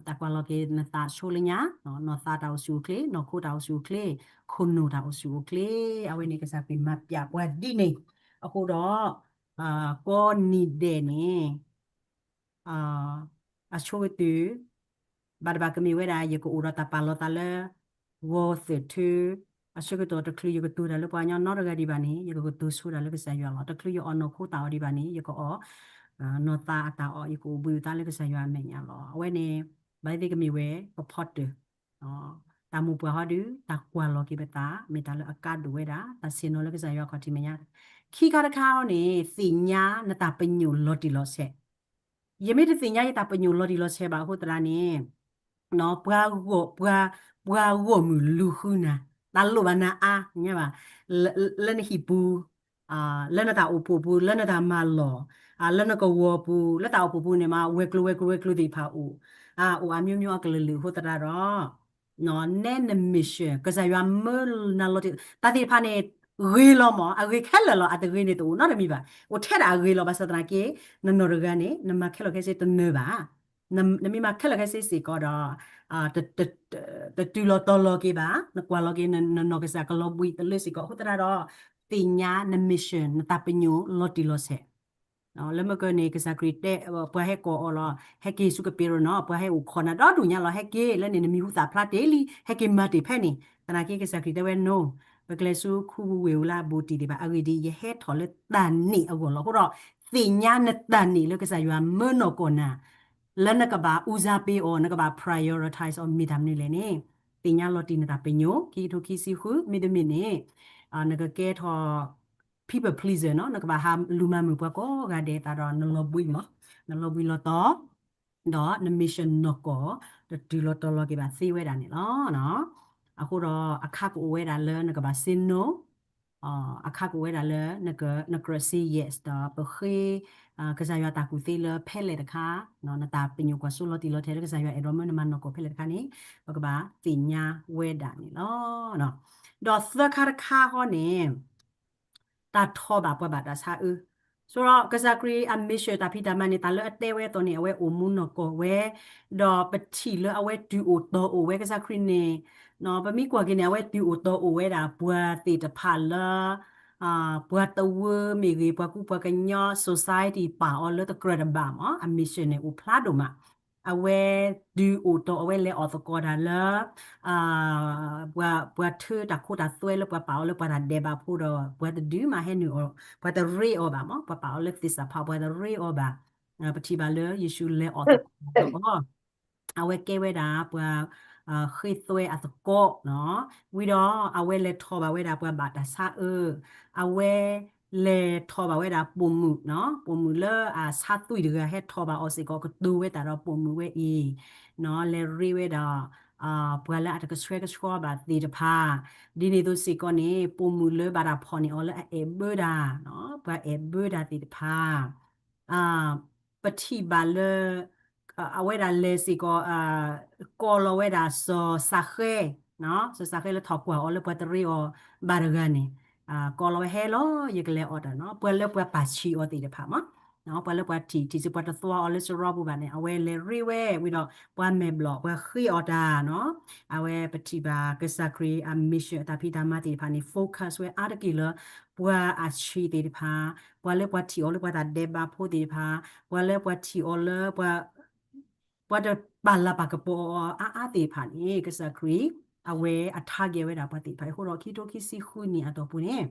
တၢ်ကွၢ်လီၤက့ၤနသးဆိလၢညါ, နီၢ်သးတၢ်အိၣ်ဆူၣ်အိၣ်ချ့, နီၢ်ခိတၢ်အိၣ်ဆူၣ်အိၣ်ချ့, ခိၣ်နူာ်တၢ်အိၣ်ဆူၣ်အိၣ်ချ့, အဝဲန့ၣ်ကစၢ်ခရံာ်မၤပျးပှၤဒ်န့ၣ်. အဃိဒီး ကိးနံၤဒဲးန့ၣ် အဆိကတၢၢ် ဘၣ်တဘၣ်ကမ့ၢ်ဝဲဒၣ် ယကအိၣ်ဒီးတၢ်ပာ်လီၤသးလၢ ဂီၤသၢၣ်ထၢ အဆၢကတီၢ်တချုးယကတိၤတၢ်လၢပှၤကညီနီတဂၤဒံးဘၣ်န့ၣ် ယကကတိၤဆိတၢ်လၢကစၢ်ယွၤလီၤ. တချုးယအီၣ်နီၢ်ခိတၢ်အီၣ်ဒံးဘၣ်န့ၣ် ယကအီၣ် နီၢ်သးအတၢ်အီၣ် ယကအိၣ်ဘှံးအသးလၢကစၢ်ယွၤအမဲာ်ညါလီၤ. အဝဲန့ၣ် ဘၣ်သ့ၣ်သ့ၣ်ကမ့ၢ်ဝဲ ပဖီတၢၢ် တၢ်မိၢ်ပှၢ်ဟီဒုး တၢ်ကွၢ်လီၤက့ၤပသး မ့ၢ်တၢ်လၢအကါဒိၣ်ဝဲဒၣ် တၢ်ဆ့ၣ်နီၤလၢကစၢ်ယွၤခီၣ်ထံးမဲာ်ညါ. ခံခါတခါန့ၣ် သ့ၣ်ညါနတၢ်ပညိၣ်လီၤတံၢ်လီၤဆဲး. ယမ့ၢ်တသ့ၣ်ညါယတၢ်ပညိၣ်လီၤတံၢ်လီၤဆဲးဘၣ်အဃိသတးန့ၣ် ပှၤဂီၢ် ပှၤ ပှၤဂီၢ်မုၢ်လူၤဃုနၤ, တၢ်လိၣ်ဘၣ်နၤအါ ညါဘၣ် လၢနဟံၣ်ပူၤ လၢနတၢ်အိၣ်ဖှိၣ်ပူၤ လၢနတၢ်မၤလီၢ် လၢနကဝီၤပူၤ လၢတၢ်အိၣ်ဖှိၣ်ပူၤန့ၣ်မး ဝဲၤကျိၤဝဲၤကျိၤဝဲၤကျိၤသ့ၣ်တဖၣ်အိၣ် အိၣ်အမျိုးမျိုးအကလုာ်လုာ်အဃိသတးဒီး နဲန mission ကစၢ်ယွၤမၢနၤလီၤတံၢ် တၢ်သ့ၣ်တဖၣ်န့ၣ် ဂ့ၤလီၤမး အဂ့ၤခဲလၢာ်လီၤ အတဂ့ၤန့ၣ်တအိၣ်နီတမံၤဘၣ် အိၣ်ထဲဒၣ်အဂ့ၤလီၤ ဘၣ်ဆၣ်သနာ်က့ နနီၢ်တဂၤန့ၣ် နမၤခဲလၢာ်ခဲဆ့တနၢၤဘၣ် နမ့ၢ်မၤခဲလၢာ်ခဲဆ့စ့ၢ်ကီးဒီး တတုၤလီၤတီၤလီၤက့ၤဘၣ် နကွၢ်လီၤက့ၤနနီၢ်ကစၢ်ကလီၤဘှံးတလၢစ့ၢ်ကီး အဃိသတးဒီး သ့ၣ်ညါန mission နတၢ်ပညိၣ်လီၤတံၢ်လီၤဆဲး လၢမုၢ်ကၢန့ၣ် ကစၢ်ခရံာ်တဲ ပှၤဟဲကိးအီၤလီၤ, ဟဲက့ၤဆူကပ့းရနီၤ, ပှၤဟဲအိၣ်ခိးနၤဒီဒူၣ်ညါလီၤ, ဟဲက့ၤလၢန့ၣ် နမံၤဟူသၣ်ဖျါတ့ၢ်လံ, ဟဲက့ၤမၤတ့ၢ်ဖဲန့ၣ်, သနာ်က့ကစၢ်ခရံာ်တဲဝဲ no, ပကလဲၤဆူခူပူၤဝ့ၢ်ပူၤလၢအဘူးတံၢ်ဒံးဘၣ်, အဂ့ၢ်ဒ်အံၤ ယဟဲထီၣ်လၢတၢ်န့ၣ်အဂီၢ်လီၤ. အဃိဒီး သ့ၣ်ညါနတၢ်န့ၣ်လၢကစၢ်ယွၤမၢနီၢ်ကီၢ်နၤ လၢနကဘၣ် ဦးစားပေး အီၤ, နကဘၣ် prioritize အီၤ မ့ၢ်တၢ်မနုၤလဲၣ်န့ၣ်, သ့ၣ်ညါလီၤတံၢ်နတၢ်ပညိၣ်, ခံကထိခံဆံဃု, မ့တမ့ၢ်န့ၣ် နကကဲထီၣ် people pleaser နီၤ, နကဘၣ်ဟးလူၤမၤမုာ်ပှၤကိးဂၤဒဲးအသးဒီး နလီၤဘှံးမး, နလီၤဘှံးလီၤတီၤ ဒီးန mission နီၢ်ကီၢ် တတုၤလီၤတီၤလီၤက့ၤဘၣ်သ့ဝဲဒၣ်န့ၣ်လီၤ. အဃိဒီးအခါကအိၣ်ဝဲဒၣ်လၢနကဘၣ် say no, အခါကအိၣ်ဝဲဒၣ်လၢ နကြၢး say yes ဒီးပဃ့ ကစၢ်ယွၤတၢ်ကူၣ်သ့လၢဖဲလဲၣ်တခါ, နတၢ်ပညိၣ်ကွၢ်စိလီၤတံၢ်လီၤထဲလၢကစၢ်ယွၤအဲၣ်ဒိးမၢနမၤနီၢ်ကီၢ်ဖဲလဲၣ်တခါန့ၣ်, ပကဘၣ်သ့ၣ်ညါဝဲဒၣ်န့ၣ်လီၤ. ဒီးသၢခါတခါဃီန့ၣ် တၢ်ထီၣ်ဘၣ်ပှၤဘၣ်တၢ်ဆါအၢ, ဆိဒီးကစၢ်ခရံာ်အ mission တၢ်ဖံးတၢ်မၤန့ၣ် တၢ်လၢအတဲဝဲအသိးန့ၣ် အဝဲအိၣ်မူနီၢ်ကီၢ်ဝဲ, ဒီးပထံၣ်လၢအဝဲတုၤအိၣ်တီၤအိၣ်ဝဲကစၢ်ခရံာ်န့ၣ်, ပမ့ၢ်ကွၢ်က့ၤန့ၣ် အဝဲတုၤအိၣ်တီၤအိၣ်ဝဲဒၣ်ပှၤသ့ၣ်တဖၣ်လၢ ပှၤတဝၢမ့ၢ်ဂ့ၤ ပှၤကူပှၤကညီ society ပာ်အီၤလၢတကြၢးတဘၣ်မး, အ mission န့ၣ် အိၣ်ဖျါဒိၣ်မး, အဝဲတုၤအိၣ်တီၤအဝဲလဲၤအီၣ်သကိးတၢ်လၢ ပှၤ ပှၤထၢတၢ်ခိတၢ်သွဲလၢပှၤပာ်အီၤလၢပှၤတၢ်ဒဲးဘးဖိဒီး ပှၤတဒုးမးဟဲနုာ်အီၤ, ပှၤတရ့အီၤဘၣ်မး, ပှၤပာ်အီၤလၢသ့ၣ်စၢ်ဖး ပှၤတရ့အီၤဘၣ်, ပထံၣ်ဘၣ်လၢယ့ၣ်ၡူးလဲၤအီၣ်သကိးအီၤ, အဝဲကဲဝဲဒၣ်ပှၤ ဃ့သွဲအသကိးနီၤ, ဝံၤဒီးအဝဲလဲၤထီၣ်ဘၣ်ဝဲဒၣ်ပှၤဘၣ်တၢ်ဆါအၢ, အဝဲ လဲၤထီၣ်ဘၣ်ဝဲဒၣ်ပိာ်မုၣ်နီၤ, ပိာ်မုၣ်လၢအဆါသွံၣ်တဂၤဟဲထီၣ်ဘၣ်အီၤစ့ၢ်ကီး ကတိၤဝဲတၢ်ဒီးပိာ်မုၣ်ဝဲအံၤ, လဲၤရ့ဝဲဒၣ် ပှၤလၢအတကဆှဲကဆှီဘၣ်သ့ၣ်တဖၣ်, ဒ်န့ၣ်အသိးစ့ၢ်ကီးန့ၣ် ပိာ်မုၣ်လၢဘၣ်တၢ်ဖီၣ်န့ၢ်အီၤလၢအအဲၣ်ဘၢတၢ်, ပှၤအဲၣ်ဘၢတၢ်သ့ၣ်တဖၣ် ပထံၣ်ဘၣ်လၢ အဝဲဒၣ်လဲၤစ့ၢ်ကီး ကိးလီၤဝဲဒၣ်စီၤစးဃဲ, စီၤစးဃဲလၢထီၣ်ကွၢ်အီၤလၢပှၤတရ့အီၤဘၣ်တဂၤန့ၣ်, ကိးလီၤဝဲဟဲလီၤ ယကလဲၤအီၣ်တၢ်နီၤ, ပှၤလၢပှၤပာ်ဆံးအီၤသ့ၣ်တဖၣ်မး, ပှၤလၢပှၤထံၣ် ထံၣ်စ့ၢ်ပှၤတသွါအီၤလၢစရီပူၤဘၣ်န့ၣ် အဝဲလဲၤရ့ဝဲ, ဝံၤဒီးပှၤမဲာ်ဘျီၣ် ပှၤဃ့အီၣ်တၢ်နီၤ, အဝဲပထံၣ်ဘၣ်ကစၢ်ခရံာ်အ mission အတၢ်ဖံးတၢ်မၤသ့ၣ်တဖၣ်န့ၣ် focus ဝဲအါတက့ၢ်လၢ ပှၤအဆံးသ့ၣ်တဖၣ်, ပှၤလၢပှၤထံၣ်အီၤလၢပှၤတၢ်ဒဲးဘးဖိသ့ၣ်တဖၣ်, ပှၤလၢပှၤထံၣ်အီၤလၢ ပှၤတပာ်လၤပာ်ကပီၤအီၤအါအါသ့ၣ်တဖၣ်န့ၣ် ကစၢ်ခရံာ် အဝဲအ target ဝဲဒၣ်ပှၤသ့ၣ်တဖၣ်အဃိဒီး ခံကထိခံဆံဃုနံၣ်အတီၢ်ပူၤန့ၣ်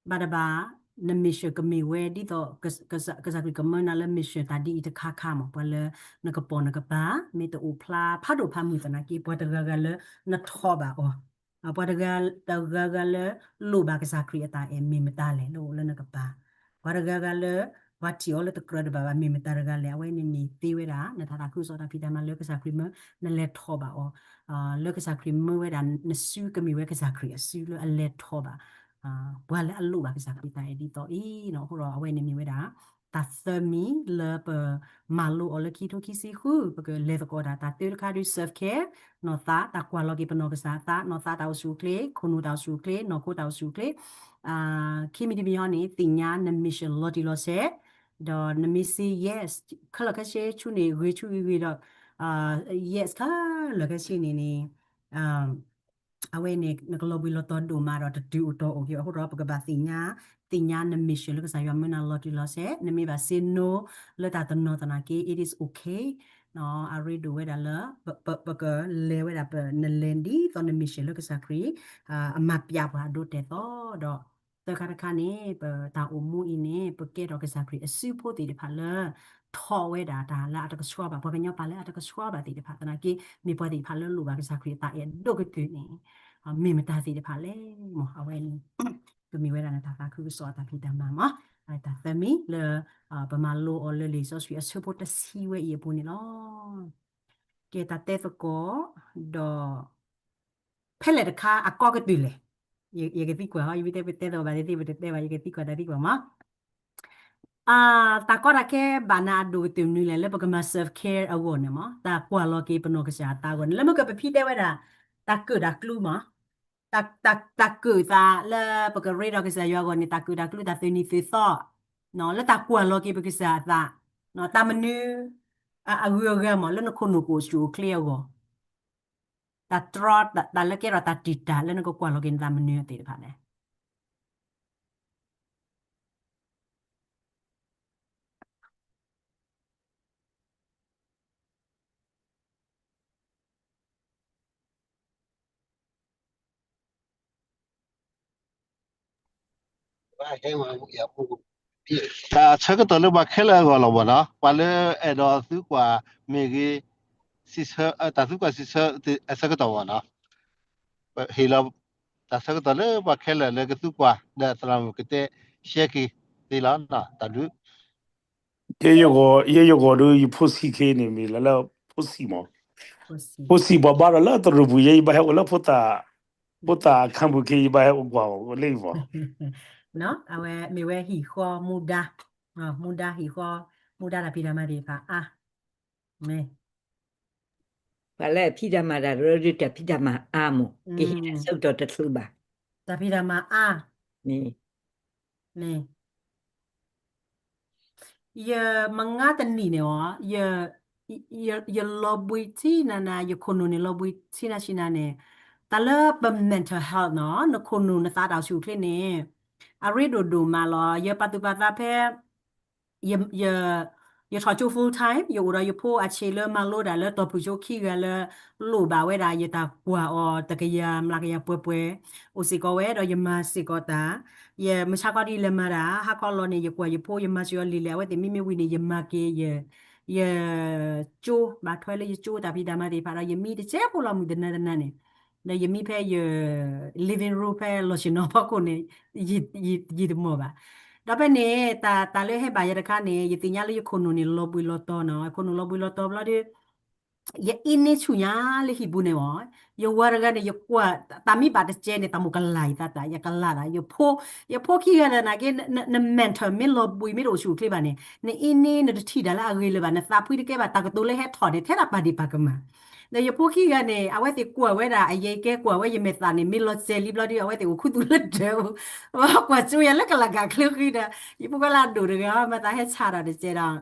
ဘၣ်တဘၣ် န mission ကမ့ၢ်ဝဲဒ်သိး ကစၢ်ခရံာ်ကမၢနၤလၢ mission တၢ်ဒ်အံၤတခါခါမး, ပှၤလၢနကပိာ်နကပၤ မ့ၢ်တအိၣ်ဖျါဖးဒိၣ်ဖးမုၢ်သနာ်က့ ပှၤတဂၤဂၤလၢနထီၣ်ဘၣ်အီၤ, ပှၤတဂၤတဂၤဂၤလၢလိၣ်ဘၣ်ကစၢ်ခရံာ်အတၢ်အဲၣ်မ့ၢ်မတၤလဲၣ် လၢအိၣ်လၢနကပၤ, ပှၤတဂၤဂၤလၢ ပှၤထံၣ်အီၤလၢတကြၢးတဘၣ်ဘၣ် မ့ၢ်မတၤတဂၤလဲၣ်, အဝဲန့ၣ်မ့ၢ်သ့ဝဲဒၣ် နတၢ်သးခုကစီၣ်တၢ်ဖံးတၢ်မၤလၢကစၢ်ခရံာ်မၢ နလဲၤထီၣ်ဘၣ်အီၤ, လၢကစၢ်ခရံာ်မၢဝဲဒၣ်နစုကမ့ၢ်ဝဲကစၢ်ခရံာ်အစုလၢအလဲၤထီၣ်ဘၣ် ပှၤလၢအလိၣ်ဘၣ်ကစၢ်ခရံာ်တၢ်အဲၣ်ဒ်သိးအံၤနီၤ, အဃိဒီးအဝဲန့ၣ်မ့ၢ်ဝဲဒၣ် တၢ်သၢမံၤလၢပမၤလိအီၤလၢခံကထိခံဆံဃု, ပကလဲၤသကိးတၢ် တၢ်သၢတခါဒုး self care, နီၢ်သးတၢ်ကွၢ်လီၤက့ၤပနီၢ်ကစၢ်အသး, နီၢ်သးတၢ်အိၣ်ဆူၣ်အိၣ်ချ့, ခိၣ်နူာ်တၢ်အိၣ်ဆူၣ်အိၣ်ချ့, နီၢ်ခိတၢ်အိၣ်ဆူၣ်အိၣ်ချ့, ခံမံၤတမံၤဟီန့ၣ် သ့ၣ်ညါန mission လီၤတံၢ်လီၤဆဲး, ဒီးနမ့ၢ် say yes ခဲလၢာ်ခဲဆ့ဆူန့ၣ် ဂ့ၤဆူဂ့ၤဂ့ၤဒီး yes ခဲလၢာ်ခဲဆ့န့ၣ်န့ၣ် အဝဲန့ၣ် နကလီၤဘှံးလီၤတီၤဒိၣ်မးဒီး တတုၤအိၣ်တီၤအိၣ်က့ၤအဃိဒီး ပကဘၣ်သ့ၣ်ညါ, သ့ၣ်ညါန mission လၢကစၢ်ယွၤမၢနၤလီၤတံၢ်လီၤဆဲး, နမ့ၢ်ဘၣ် say no လၢတၢ်တနီၤသနာ်က့ it is okay, အရ့ဒိၣ်ဝဲဒၣ်လၢ ပကလဲၤဝဲဒၣ် ပနလဲၤဒ်သိးန mission လၢကစၢ်ခရံာ် အမၤပျးပှၤအဒိတဲာ်သီဒီး သၢခါတခါန့ၣ် ပတၢ်အိၣ်မူအံၤန့ၣ် ပကဲထီၣ်ကစၢ်ခရံာ်အစုဖိသ့ၣ်တဖၣ်လၢ ထီၣ်ဝဲဒၣ်တၢ်လၢအတကဆှီဘၣ် ပှၤကညီပာ်လၢအတကဆှီဘၣ်သ့ၣ်တဖၣ်သနာ်က့ မ့ၢ်ပှၤသ့ၣ်တဖၣ်လၢလိၣ်ဘၣ်ကစၢ်ခရံာ်အတၢ်အဲၣ်ဒိၣ်ကတၢၢ်န့ၣ် မ့ၢ်မတၤသ့ၣ်တဖၣ်လဲၣ်မး အဝဲန့ၣ် ကမ့ၢ်ဝဲဒၣ်နတၢ်သးခုကစီၣ်အတၢ်ဖံးတၢ်မၤမး တၢ်သၢမံၤလၢ ပမၤလိအီၤလၢလံာ်စီဆှံအဆၢဖိတဆံဝဲအံၤအပူၤန့ၣ်လီၤ. ကဲတၢ်တဲသကိး ဒီး ဖဲလဲၣ်တခါအကီကတုၢ်လဲၣ်. ယကသံကွၢ်ဟီ ယမ့ၢ်တဲပတဲသကိးဘၣ်သ့ၣ်သ့ၣ် ပတတဲဘၣ် ယကသံကွၢ်တၢ်သံကွၢ်မး. တၢ်ကီတၢ်ခဲဘၣ်နၤအဒိၣ်ကတၢၢ်မနုၤလဲၣ် လၢပကမၤ self care အဂီၢ်န့ၣ်မး တၢ်ကွၢ်လီၤက့ၤပနီၢ်ကစၢ်အသးအဂီၢ်န့ၣ် လၢမ့ၢ်ကပဖံတဲဝဲဒၣ် တၢ်ကၢၣ်တၢ်ကျူမး တၢ်ကၢၣ်သးလၢပကရ့ဒီးကစၢ်ယွၤအဂီၢ်န့ၣ် တၢ်ကၢၣ်တၢ်ကျူတၢ်သုးနံၤသုးသီ လၢတၢ်ကွၢ်လီၤက့ၤပကစၢ်အသး တၢ်မနုၤ အဂုၤအဂၤမး လၢနခိၣ်နူာ်ကအိၣ်ဆူၣ်အိၣ်ချ့အဂီၢ် တၢ်တြီ တၢ်လၢကဲထီၣ်တၢ်တံာ်တာ်လၢနကကွၢ်လီၤက့ၤနသးမနုၤသ့ၣ်တဖၣ်လဲၣ်. တၢ်ဆၢကတီၢ်လၢပှၤခဲလၢာ်အဂီၢ်လီၤမ့ၢ်နီၤ, ပှၤလၢအဲၣ်ဒိးသုကွၢ်မ့ၢ်ဂ့ၤ, တၢ်သုကွၢ်စံးဆၢအဆၢကတီၢ်မ့ၢ်နီၤ, ဟ့ၣ်လီၤတၢ်ဆၢကတီၢ်လၢပှၤခဲလၢာ်လၢကသုကွၢ် ဒီးသရၣ်မုၣ်ကတဲရှဲက့ၤသ့လီၤ, တၢ်ဘျုး ယဲယဂီၢ်ဒုး ယဖိဆံးခဲအံၤန့ၣ် မ့ၢ်လၢလၢဖိဆံးမး, ဖိဆံးပှၤဘါဒီးလၢတရူးပူၤ ယဲယဘၣ်ဟဲအိၣ်လၢဖိသၣ်, ဖိသၣ်အခၢၣ်ပူၤခဲအံၤ ယဘၣ်ဟဲအိၣ်ကွၢ်လၢယဂီၢ်, အဝဲမ့ၢ်ဝဲဟံၣ်ဃီမူဒါ, မူဒါဟံၣ်ဃီ, မူဒါတၢ်ဖံးတၢ်မၤသ့ၣ်တဖၣ်အါ, မ့ၢ် ပှၤလၢအဖံးတၢ်မၤတၢ်တရၢဒုး တၢ်ဖံးတၢ်မၤအါမး, ကဟ့ၣ်တၢ်ဆၢကတီၢ်တချုးဘၣ်, တၢ်ဖံးတၢ်မၤအါ, မ့ၢ် ယမငါတနံၣ်န့ၣ်အီၤ, ယလီၤဘှံးထံနၤနၤ, ယခိၣ်နူာ်န့ၣ် လီၤဘှံးထံနၤဆံးနၤန့ၣ်, တၢ်လၢပ mental health နီၤ, နခိၣ်နူာ်နသးတၢ်အိၣ်ဆူၣ်အိၣ်ချ့န့ၣ်, အရ့ဒိၣ်ဒိၣ်မးလီၤ. ယပာ်သူၣ်ပာ်သးဖဲ ယ ယထီၣ်ကၠိ full time, ယအိၣ်ဒီးယဖိအဆံးလၢမၤလိတၢ်လၢတီၢ်ဖုၣ်ကၠိခံဂၤလၢ လိၣ်ဘၣ်ဝဲဒၣ် ယတၢ်ကွၢ်အီၤ တကယၤမျးကယၤပှဲၤပှဲၤ, အိၣ်စ့ၢ်ကီးဝဲဒီးယမၤစ့ၢ်ကီးတၢ်, ယမုၢ်ဆါခီဒ်လဲၣ်မၤတၢ် ဟါခီလီၤန့ၣ် ယကွၢ်ယဖိ ယမၤစ့ၢ်ကီးလံာ်လဲၣ်, အဝဲသ့ၣ်မ့မ့ၢ်ဝံၤန့ၣ် ယမၤက့ၤ ယ ယကၠိ ဘၣ်ထွဲလၢယကၠိတၢ်ဖံးတၢ်မၤသ့ၣ်တဖၣ်ဒီး ယမံတစဲးဖိလီၤမုၢ်တနၤတနၤန့ၣ်, ဒီးယမံဖဲယ living room ဖဲလီၢ်ဆ့ၣ်နီၤဖီခိၣ်န့ၣ် ယတမီၢ်ဘၣ်. ဒီးဖဲန့ၣ် တၢ် တၢ်လၢဟဲဘၣ်ယၤတခါန့ၣ် ယသ့ၣ်ညါလၢယခိၣ်နူာ်န့ၣ် လီၤဘှံးလီၤတီၤနီၤ, ခိၣ်နူာ်လီၤဘှံးလီၤတီၤဘျီဒီး ယအ့န့ဆူၣ်ညါလၢဟံၣ်ပူၤန့ၣ်အီၤ, ယဝၤတဂၤန့ၣ် ယကွၢ် တၢ်မ့ၢ်ဘၣ်တစဲးန့ၣ် တၢ်မိၣ်ကလၢ်ယသးတၢ် ယကလၢ်တၢ်, ယဖိ ယဖိခံဂၤဒီးနာ်က့ န mental မ့ၢ်လီၤဘှံးမ့ၢ်တအိၣ်ဆူၣ်အိၣ်ချ့ဘၣ်န့ၣ် နအ့န့နတထံၣ်တၢ်လၢအဂ့ၤလၢၤဘၣ်, နသးဖှံတကဲဘၣ်, တၢ်ကတိၤလၢဟဲထီၣ်န့ၣ် ထဲဒၣ်ပာ်ဒ့ၣ်ပာ်ကမၣ် ဒီးယဖိခံဂၤန့ၣ် အဝဲသ့ၣ်ကွၢ်ဝဲဒၣ် အယဲကဲကွၢ်ဝဲယမဲာ်သၣ်န့ၣ် မ့ၢ်လီၤစဲၤလံဘျီဒီး အဝဲသ့ၣ်အိၣ်ခူသူၣ်လၢဒၢး, ကွၢ်စိယၤလၢကလၤကၣ်ချၢဃံဒီး ယဖိခွါလၢအဒိၣ်တဂၤ မၤသးဟဲဆါဒီးတစဲးဒီး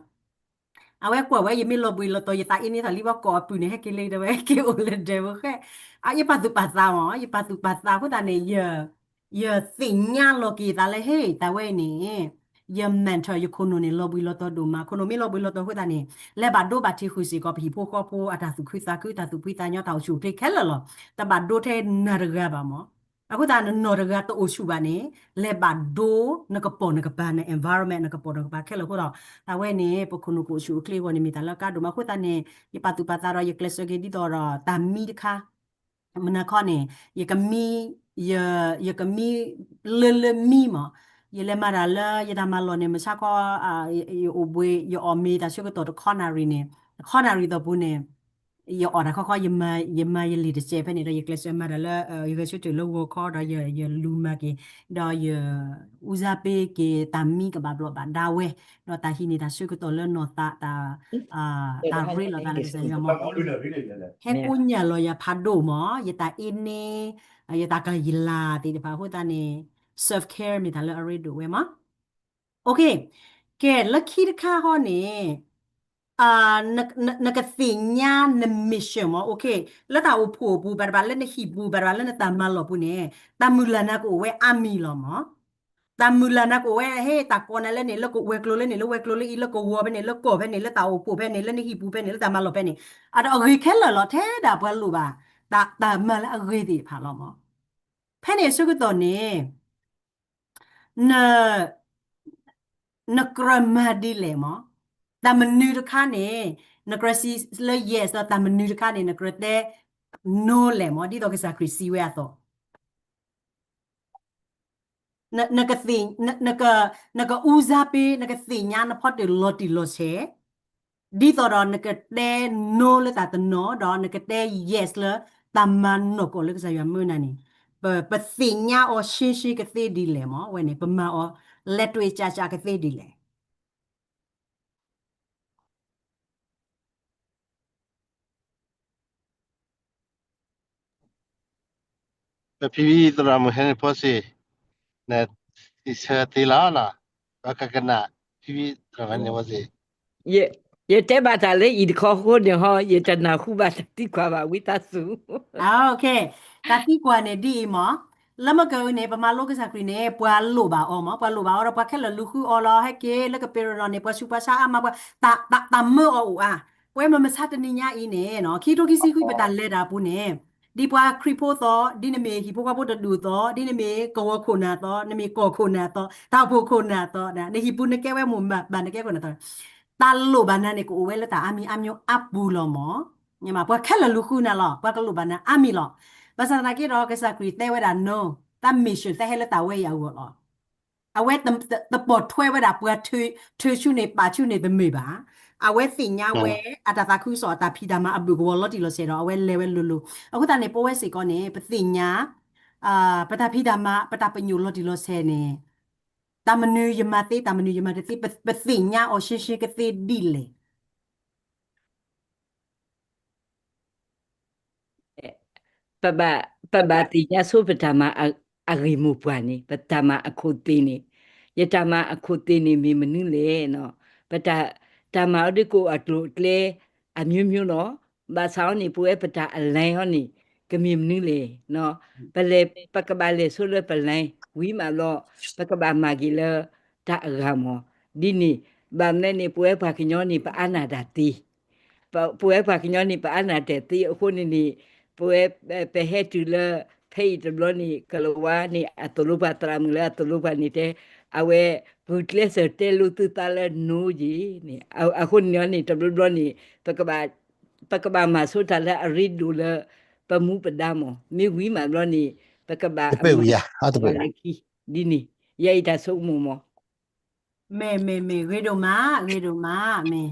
အဝဲကွၢ်ဝဲ ယမ့ၢ်လီၤဘှံးလီၤတီၤ ယသးအ့န့သးလံဘၣ်ကိးအပုၢ်န့ၣ် ဟဲက့ၤလၢဒီးဝဲက့ၤအိၣ်လၢဒၢးဝဲဃဲ, ယပာ်သူၣ်ပာ်သးမး ယပာ်သူၣ်ပာ်သးအဃိသတးန့ၣ် ယသ့ၣ်ညါလီၤက့ၤသးလၢ ဟ့ၣ် တၢ်ဝဲအံၤန့ၣ် ယ mental ယခိၣ်နူာ်န့ၣ် လီၤဘှံးလီၤတီၤဒိၣ်မး, ခိၣ်နူာ်မ့ၢ်လီၤဘှံးလီၤတီၤအဃိသတးန့ၣ် လဲၤဘၣ်ဒိဘၣ်ထံးဃုာ်စ့ၢ်ကီး ပဟံၣ်ဖိဃီဖိအတၢ်သူၣ်ခုသးခု တၢ်သူၣ်ဖှံသးညီ တၢ်အိၣ်ဆူၣ်အိၣ်ချ့ခဲလၢာ်လီၤ. တဘၣ်ဒိထဲနၤတဂၤဘၣ်မး. အဃိသတး နနီၢ်တဂၤတအိၣ်ဆူၣ်ဘၣ်န့ၣ် လဲၤဘၣ်ဒိနကပိာ်နကပၤ န environment နကပိာ်နကပၤခဲလၢာ်အဃိဒီး တၢ်ဝဲန့ၣ် ပခိၣ်နူာ်ကအိၣ်ဆူၣ်အိၣ်ချ့အဂီၢ်န့ၣ် မ့ၢ်တၢ်လၢအကါဒိၣ်မး. အဃိသတးန့ၣ် ယပာ်သူၣ်ပာ်သးဒီး ယကျဲးစၢးက့ၤဒ်သိးဒီး တၢ်မံတခါ မုၢ်နၤခီန့ၣ် ယကမံ ယ ယကမံ လၢလၢမံမး, ယလဲၤမၤတၢ်လၢယတၢ်မၤလီၢ်န့ၣ် မုၢ်ဆါခီ ယအိၣ်ဘှံး ယအီၣ်မ့ၤတၢ်ဆၢကတီၢ်တခီနၣ်ရံၣ်န့ၣ်, တခီနၣ်ရံၣ်အတီၢ်ပူၤန့ၣ် ယအီၣ်တၢ်ခီခီ ယမၤ ယမၤယလံာ်တစဲးဖဲန့ၣ်ဒီး ယကျဲးစၢးမၤတၢ်လၢ ယဂဲၤဆၢထၢၣ်လၢဂီၤခီဒီး ယလူၤမၤက့ၤ ဒီးယ ဦးစားပေး က့ၤ တၢ်မံကဘၣ်ဘျီးဘၣ်ဒါဝဲ, ဒီးတၢ်ဟံးန့ၢ်တၢ်ဆၢကတီၢ်လၢနီၢ်သး တၢ် တၢ်ရ့လိာ်သးလၢကစၢ်ယွၤမး ဟဲကိးညၣ်လီၤယၤဖးဒိၣ်မး ယတၢ်အ့န့ ယတၢ်ကလီၤယလၤသ့ၣ်တဖၣ်အဃိသတးန့ၣ် self care မ့ၢ်တၢ်လၢအရ့ဒိၣ်ဝဲမး. ကဲ လၢခံတခါဃီန့ၣ် နကသ့ၣ်ညါန mission မး လၢတၢ်အိၣ်ဖှိၣ်အပူၤ ဘၣ်တဘၣ်လၢနဟံၣ်ပူၤ ဘၣ်တဘၣ်လၢနတၢ်မၤလီၢ်ပူၤန့ၣ် တၢ်မုၢ်လၢ်နၤကအိၣ်ဝဲအါမံၤလီၤမး. တၢ်မုၢ်လၢ်နၤကအိၣ်ဝဲ ဟ့ၣ် တၢ်ကိးနၤလၢန့ၣ် လၢကဝဲၤကျိၤလၢန့ၣ် လၢဝဲၤကျိၤလၢအံၤ လၢကဝီၤဖဲန့ၣ် လၢကီၢ်ဖဲန့ၣ် လၢတၢ်အိၣ်ဖှိၣ်ဖဲန့ၣ် လၢနဟံၣ်ပူၤဖဲန့ၣ် လၢတၢ်မၤလီၢ်ဖဲန့ၣ် အတၢ်အဂ့ၤခဲလၢာ်လီၤ. ထဲဒၣ်ပှၤလိၣ်ဘၣ် တၢ်မၤလၢအဂ့ၤသ့ၣ်တဖၣ်လီၤမး. ဖဲန့ၣ်အဆၢကတီၢ်န့ၣ် န နကြၢးမၤဒ်လဲၣ်မး. တၢ်မနုၤတခါန့ၣ် နကြၢးစံးလၢ yes ဒီးတၢ်မနုၤတခါန့ၣ် နကြၢးတဲ no လဲၣ်မး ဒ်သိးကစၢ်ခရံာ်စံးဝဲအသိး နက ဦးစားပေး နကသ့ၣ်ညါနဖီတၢၣ်လီၤတံၢ်လီၤဆဲး ဒ်သိးဒီးနကတဲ no လၢတၢ်တနီၤ ဒီးနကတဲ yes လၢတၢ်မၤနီၢ်ကီၢ်လၢကစၢ်ယွၤမၢနၤန့ၣ် ပ ပသ့ၣ်ညါအီၤရှဲရှဲကသ့ဒ်လဲၣ်မး ဝဲန့ၣ် ပမၤအီၤလဲၤတွဲၣ်ကၠးကၠးကသ့ဒ်လဲၣ်. ပဖံဖံသရၣ်မုၣ်ဟဲန့ၣ်ဖီစ့ၢ် နစံးဆၢသ့လီၤနီၤ ပကကနၣ် ဖံဖံသရၣ်မုၣ်ဟဲန့ၣ်ဖီစ့ၢ် ယတဲဘၣ်တၢ်လၢအံၤတခီအဃိန့ၣ်ဟီ ယတနၢ်ဟူဘၣ်တၢ်သံကွၢ်ဘၣ် ဝံသးစူၤ တၢ်သံကွၢ်န့ၣ်ဒ်အံၤမး လၢမ့ၢ်ကန့ၣ် ပမၤလိကစၢ်ခရံာ်န့ၣ် ပှၤလိၣ်ဘၣ်အီၤမး ပှၤလိၣ်ဘၣ်အီၤဒီး ပှၤခဲလၢာ်လူၤဃုအီၤလီၤ ဟဲက့ၤလၢကပ့းရနီၣ်န့ၣ် ပှၤဆူးပှၤဆါအါမး ပှၤ တၢ် တၢ်မၢအီၤအိၣ်ဧါ. ပဝဲမုၢ်မဆါတနံၤညါအံၤန့ၣ် ခံကထိခံဆံဃု ပတၢ်လဲၤတၢ်အပူၤန့ၣ် ဒ်ပှၤခရံာ်ဖိအသိး, ဒ်နမ့ၢ်ဟံၣ်ဖိဃီဖိတဒူၣ်အသိး, ဒ်နမ့ၢ်ကဝီၤခိၣ်နၢ်အသိး, နမ့ၢ်ကီၢ်ခိၣ်နၢ်အသိး, တၢ်အိၣ်ဖှိၣ်ခိၣ်နၢ်အသိး, နဟံၣ်ပူၤနကဲဝဲမိၢ်မးဘၣ် နကဲခိၣ်နၢ်အသိး, တၢ်လိၣ်ဘၣ်နၤန့ၣ် ကအိၣ်ဝဲလၢတၢ်အါမံၤအါမံၤအါပူၤလီၤမၢ်. ပှၤခဲလၢာ်လူၤဃုနၤလီၤ, ပှၤကလိၣ်ဘၣ်နၤအါမံၤလီၤ. ဘၣ်ဆၣ်သနာ်က့ဒီး ကစၢ်ခရံာ်တဲဝဲဒၣ် no, တၢ် mission တဟဲလၢတၢ်ဝဲအံၤအဂီၢ်လီၤ. အဝဲတပိာ်ထွဲဝဲဒၣ်ပှၤထၢဆူန့ၣ် ပာ်ဆူန့ၣ်တမ့ၢ်ဘၣ်. အဝဲသ့ၣ်ညါဝဲ အတၢ်သးခုကစီၣ်အတၢ်ဖံးတၢ်မၤအဘုၣ်ကဝီၤလီၤတံၢ်လီၤဆဲးဒီး အဝဲလဲၤဝဲလိၤလိၤ. အဃိသတးန့ၣ် ပဝဲစ့ၢ်ကီးန့ၣ် ပသ့ၣ်ညါ ပတၢ်ဖံးတၢ်မၤ ပတၢ်ပညိၣ်လီၤတံၢ်လီၤဆဲးန့ၣ် တၢ်မနုၤယမၤသ့ တၢ်မနုၤယမၤတသ့ ပသ့ၣ်ညါအီၤရှဲရှဲကသ့ ဒ်လဲၣ်. ပဘၣ်သ့ၣ်ညါဆိပတၢ်မၤအဂ့ၢ်မိၢ်ပှၢ်န့ၣ် ပတၢ်မၤအခိၣ်သ့ၣ်န့ၣ်, ယတၢ်မၤအခိၣ်သ့ၣ်န့ၣ်မ့ၢ်မနုၤလဲၣ်. ပတၢ်မၤအီၤဒ်ကအိၣ်အကျိၤအကျဲ အမျိုးမျိုးလီၤ. ဘၣ်ဆၣ်အီၤန့ၣ် ပဝဲပတၢ်အလဲအီၤန့ၣ် ကမ့ၢ်မနုၤလဲၣ်. ပလဲၤ ပကဘၣ်လဲၤဆိလၢပလဲၤ ဝံၤမးဘျီ ပကဘၣ်မၤက့ၤလၢတၢ်အဂၤမၢ်. ဒ်န့ၣ် ဘၣ်မနုၤလဲၣ်န့ၣ် ပဝဲပှၤကညီန့ၣ် ပအါနၢ်တၢ်သ့ ပဝဲပှၤကညီန့ၣ် ပအါနၢ်တၢ်သ့အဃိန့ၣ်န့ၣ် ပဝဲ ပဟဲတုၤလၢ ဖဲအံၤတဘျီန့ၣ် ကလၤဝါန့ၣ် အသိၣ်လိပှၤ သရၣ်မုၣ်လၢအသိၣ်လိပှၤန့ၣ်တဲ အဝဲ ဂုာ်ကျဲးစၢးတဲလိာ်သုသးလၢ no ယ့ၤန့ၣ် အဃိန့ၣ်န့ၣ် တဘျီဘျီန့ၣ် ပကဘၣ်မၤဆိတၢ်လၢအရ့ဒိၣ်လၢ ပမူပဒါမၢ်. မ့ၢ်ဝံၤမးဘျီန့ၣ် ပကဘၣ်မၤလၢခံ ဒ်န့ၣ် ယဲအံၤတၢ်ဆိကမိၣ်မၢ်. မ့ၢ် မ့ၢ် မ့ၢ် ဂ့ၤဒိၣ်မး ဂ့ၤဒိၣ်မး မ့ၢ်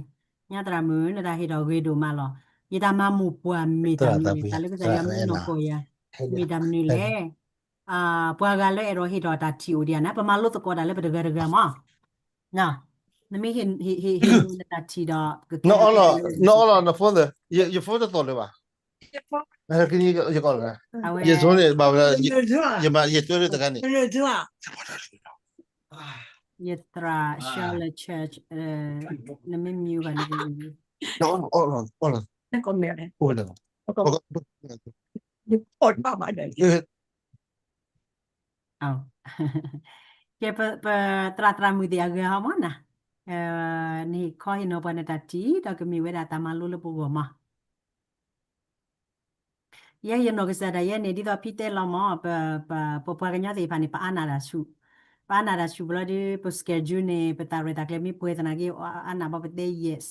ညါသရၣ်မုၣ် နတၢ်ဟ့ၣ်ထီၣ်ဂ့ၤဒိၣ်မးလီၤ. ယတၢ်မၤမိၢ်ပှၢ်မ့ၢ်တၢ်မနုၤလဲၣ် တၢ်လၢကစၢ်ယွၤမၢနီၢ်ကီၢ်ယၤ မ့ၢ်တၢ်မနုၤလဲၣ်. ပှၤဂၤလၢအဲၣ်ဒိးဟ့ၣ်ထီၣ်တၢ်ထံၣ်အိၣ်ဒံးဧါန့ၣ် ပမၤလိသကိးတၢ်လၢပတဂၤတဂၤမၢ်. နမ့ၢ်ဟ့ၣ် ဟ့ၣ် ဟ့ၣ်နတၢ်ထံၣ်ဒီး နအီလီၤ နအီလီၤ န phone ယ ယ phone တသိးလၢၤဘၣ်. ယကိးလီၤ ယ phone န့ၣ် ဘၣ်ဝဲ ယမၤ ယတဲလၢတဂၤန့ၣ် ယသရၣ် Charlotte Church နမ့ၢ်မံဝဲန့ၣ် ကဲ ပသရၣ်သရၣ်မုၣ်သ့ၣ်အဂၤဟီမၢ်နၤ, နဟ့ၣ်ခီဟ့ၣ်နီၤပှၤနတၢ်ထံၣ် ဒီးကမ့ၢ်ဝဲဒၣ်တၢ်မၤလိလၢပဂီၢ်မး. ယဲယနီၢ်ကစၢ်ဒၣ်ယဲန့ၣ် ဒ်သိးဖံတဲလီၤမၢ် ပ ပ ပပှၤကညီသ့ၣ်တဖၣ်န့ၣ် ပအါနၢ်တၢ်ဆူၣ်, ပအါနၢ်တၢ်ဆူၣ်ဘျီဒီး ပ schedule န့ၣ် ပသးရဲၣ်တၢ်ကျဲၤမ့ၢ်ပှဲၤသနာ်က့ အါနၢ်ဘၣ်ပတဲ yes.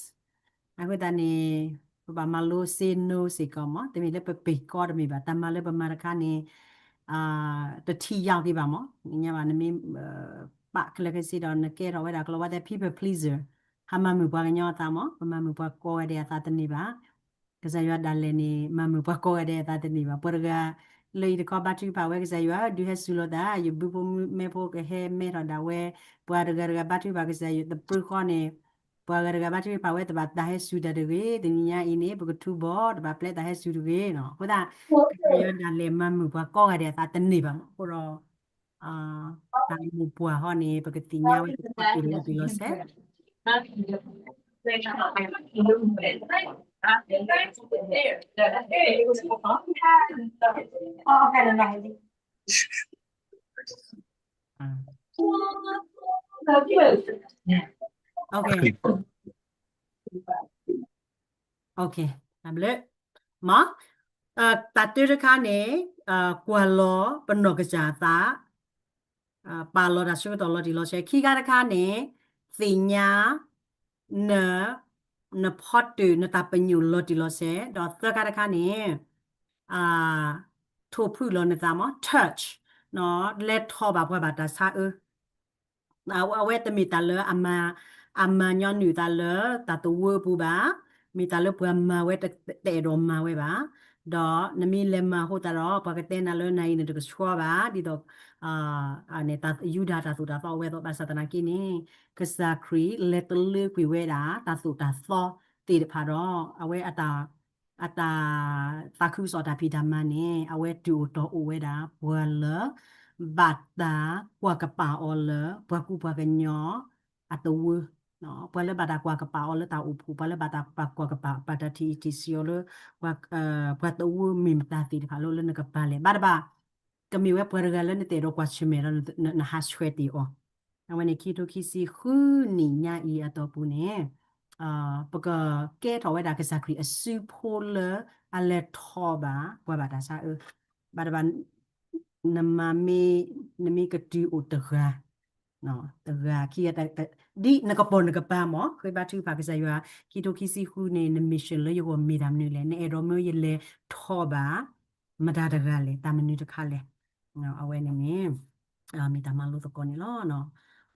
အဃိသတးန့ၣ် ပဘၣ်မၤလိ say no စ့ၢ်ကီးမၢ်, တမ့ၢ်လၢပပ့ၤကီတမ့ၢ်ဘၣ်, တၢ်မၤလၢပမၤတခါန့ၣ် တထံၣ်ယၢ်က့ၤဘၣ်မၢ်, ညါဘၣ်နမ့ၢ် ပာ်ခဲလၢာ်ခဲဆ့ဒီး နကဲထီၣ်ဝဲဒၣ်ကလီၤဝါတဲ people pleaser, ဟးမၤမုာ်ပှၤကညီအသးမၢ်, ပမၤမုာ်ပှၤကိးဂၤဒဲးအသးတန့ၢ်ဘၣ်. ကစၢ်ယွၤဒၣ်လဲာ်န့ၣ် မၤမုာ်ပှၤကိးဂၤဒဲးအသးတန့ၢ်ဘၣ်. ပှၤတဂၤလၢအံၤတခီဘါထုကဖၣ်ဝဲကစၢ်ယွၤ ဒုးဟဲစူၤလိာ်သး, ယဘုဖိမုၣ်မဲဖိကဟဲမဲထီၣ်ဒၣ်ဝဲ, ပှၤတဂၤတဂၤဘါထုကဖၣ်ကစၢ်ယွၤ တပြၢဃီန့ၣ် ပှၤဂၤတဂၤဘါထုကဖၣ်ဝဲ တဘၣ်တၢ်ဟဲစူၤတၢ်တဂ့ၤ, တနံၤညါအံၤန့ၣ် ပကထူဘီၣ် တဘၣ်ပျဲတၢ်ဟဲစူၤတဂ့ၤနီၤ. အဃိသတး ကစၢ်ယွၤဒၣ်လဲာ်မၤမုာ်ပှၤကိးဂၤဒဲးအသးတန့ၢ်ဘၣ်မၢ်. အဃိဒီး တၢ်အိၣ်မူပှၢ်ဟီန့ၣ် ပကသ့ၣ်ညါဝဲတၢ်တ့ၢ်လီၤတံၢ်လီၤဆဲး. Okay, တၢ်ဘျုး မ့ၢ် တၢ်တၢတခါန့ၣ် ကွၢ်လီၤပနီၢ်ကစၢ်အသး, ပာ်လီၤတၢ်ဆၢကတီၢ်လီၤတံၢ်လီၤဆဲး, ခံခါတခါန့ၣ် သ့ၣ်ညါ န နဖီတၢၣ် နတၢ်ပညိၣ်လီၤတံၢ်လီၤဆဲး, ဒီးသၢခါတခါန့ၣ် ထိၣ်ဖုၣ်လီၤနသးမ့ၢ် touch လဲၤထီၣ်ဘၣ်ပှၤဘၣ်တၢ်ဆါအၢ အဝဲတမ့ၢ်တၢ်လၢအမၤ အမၤညီနုၢ်သးလၢတၢ်သဝီပူၤဘၣ်, မ့ၢ်တၢ်လၢပှၤမၤဝဲတအဲၣ်ဒိးမၤဝဲဘၣ်, ဒီးနမ့ၢ်လဲၤမၤအဃိသတးဒီး ပှၤကတဲနၤလၢနၤအံၤန့ၣ်တကဆှီဘၣ်, ဒ်သိး န့ၣ်တၢ်ယူဒၤတၢ်သိၣ်တၢ်သီအဝဲသ့ၣ် ဘၣ်ဆၣ်သနာ်က့န့ၣ် ကစၢ်ခရံာ်လဲၤတလၢကွံာ်ဝဲဒၣ် တၢ်သိၣ်တၢ်သီသ့ၣ်တဖၣ်ဒီး အဝဲအတၢ် အတၢ်သးခုကစီၣ်တၢ်ဖံးတၢ်မၤန့ၣ် အဝဲတုၤအိၣ်တီၢ်အိၣ်ဝဲဒၣ် ပှၤလၢ ဘၣ်တၢ်ကွၢ်ကပာ်အီၤလၢ ပှၤကူပှၤကညီအသဝီ, ပှၤလၢဘၣ်တၢ်ကွၢ်ကပာ်အီၤလၢတၢ်အိၣ်ဖှိၣ်, ပှၤလၢဘၣ်တၢ်ကွၢ်ကပာ် ဘၣ်တၢ်ထံၣ်အံၤထံၣ်ဆံးအီၤလၢ ပှၤသဝီမ့ၢ်မတၤသ့ၣ်တဖၣ်လၢ လၢနကပာ်လဲၣ် ဘၣ်တဘၣ် ကမ့ၢ်ဝဲပှၤတဂၤလၢနတအဲၣ်ဒိးကွၢ်ဆၢၣ်မဲာ်ဒီး နဟးဆှဲးတ့ၢ်အီၤ, အဝဲန့ၣ်ခံကထိခံဆံဃုနံၣ်ညါအံၤအတီၢ်ပူၤန့ၣ် ပကကဲထီၣ်ဝဲဒၣ်ကစၢ်ခရံာ်အစုဖိလၢ အလဲၤထီၣ်ဘၣ် ပှၤဘၣ်တၢ်ဆါအၢ, ဘၣ်တဘၣ် နမၤမ့ၢ် နမ့ၢ်ကတုၤအိၣ်တဂၤ တဂၤခံဂၤ ဒ်နကပိာ်နကပၤမ့ၢ် ဃ့ဘါထုကဖၣ်ကစၢ်ယွၤ ခံထိခံဆံဃုန့ၣ် န mission လၢယဂီၢ်မ့ၢ်တၢ်မနုၤလဲၣ်, နအဲၣ်ဒိးမ့ၢ်ယလဲၤထီၣ်ဘၣ် မတၤတဂၤလဲၣ်, တၢ်မနုၤတခါလဲၣ်. အဝဲန့ၣ်န့ၣ် မ့ၢ်တၢ်မၤလိသကိးန့ၣ်လီၤ.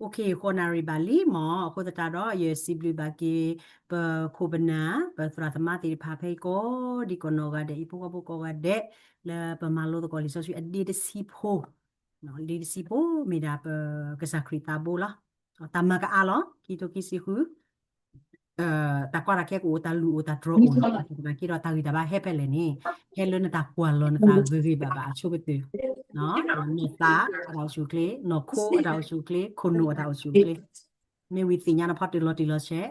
အိၣ်ခ့ ဃိးနၣ်ရံၣ်ဘၣ်လံမ့ၢ်, အဃိသတးဒီး ယစံးဘျုးဘၣ်က့ၤ ပခိၣ်ပနၢ် ပသရၣ်သမါသ့ၣ်တဖၣ်ဖဲအံၤကိးဒံကိးနီၢ်ဂၤဒဲး အံၤဖိဃီဖိကိးဂၤဒဲး လၢပမၤလိသကိးလံာ်စီဆှံအဒ့တဆံဖိ ဒ့တဆံဖိ မ့ၢ်ဒၣ်ပကစၢ်ခရံာ်သးဘိလီၤ. တၢ်မၤကအါလီၤ ခံထိခံဆံဃု တၢ်ကီတၢ်ခဲကအိၣ် တၢ်လုၢ်အိၣ် တၢ်တြီအိၣ် တၢ်ကဒီးတၢ်ဂံၢ်တၢ်ဘါဟဲဖဲလဲၣ်န့ၣ် ဟဲလၢနတၢ်ကွၢ်လီၤနသးဂ့ၤဂ့ၤဘၣ်ဘၣ်အဆိကတၢၢ်, နီၢ်သးအတၢ်အိၣ်ဆူၣ်အိၣ်ချ့, နီၢ်ခိအတၢ်အိၣ်ဆူၣ်အိၣ်ချ့, ခိၣ်နူာ်အတၢ်အိၣ်ဆူၣ်အိၣ်ချ့, မ့ၢ်ဝံၤသ့ၣ်ညါနဖီတၢၣ်လီၤတံၢ်လီၤဆဲး,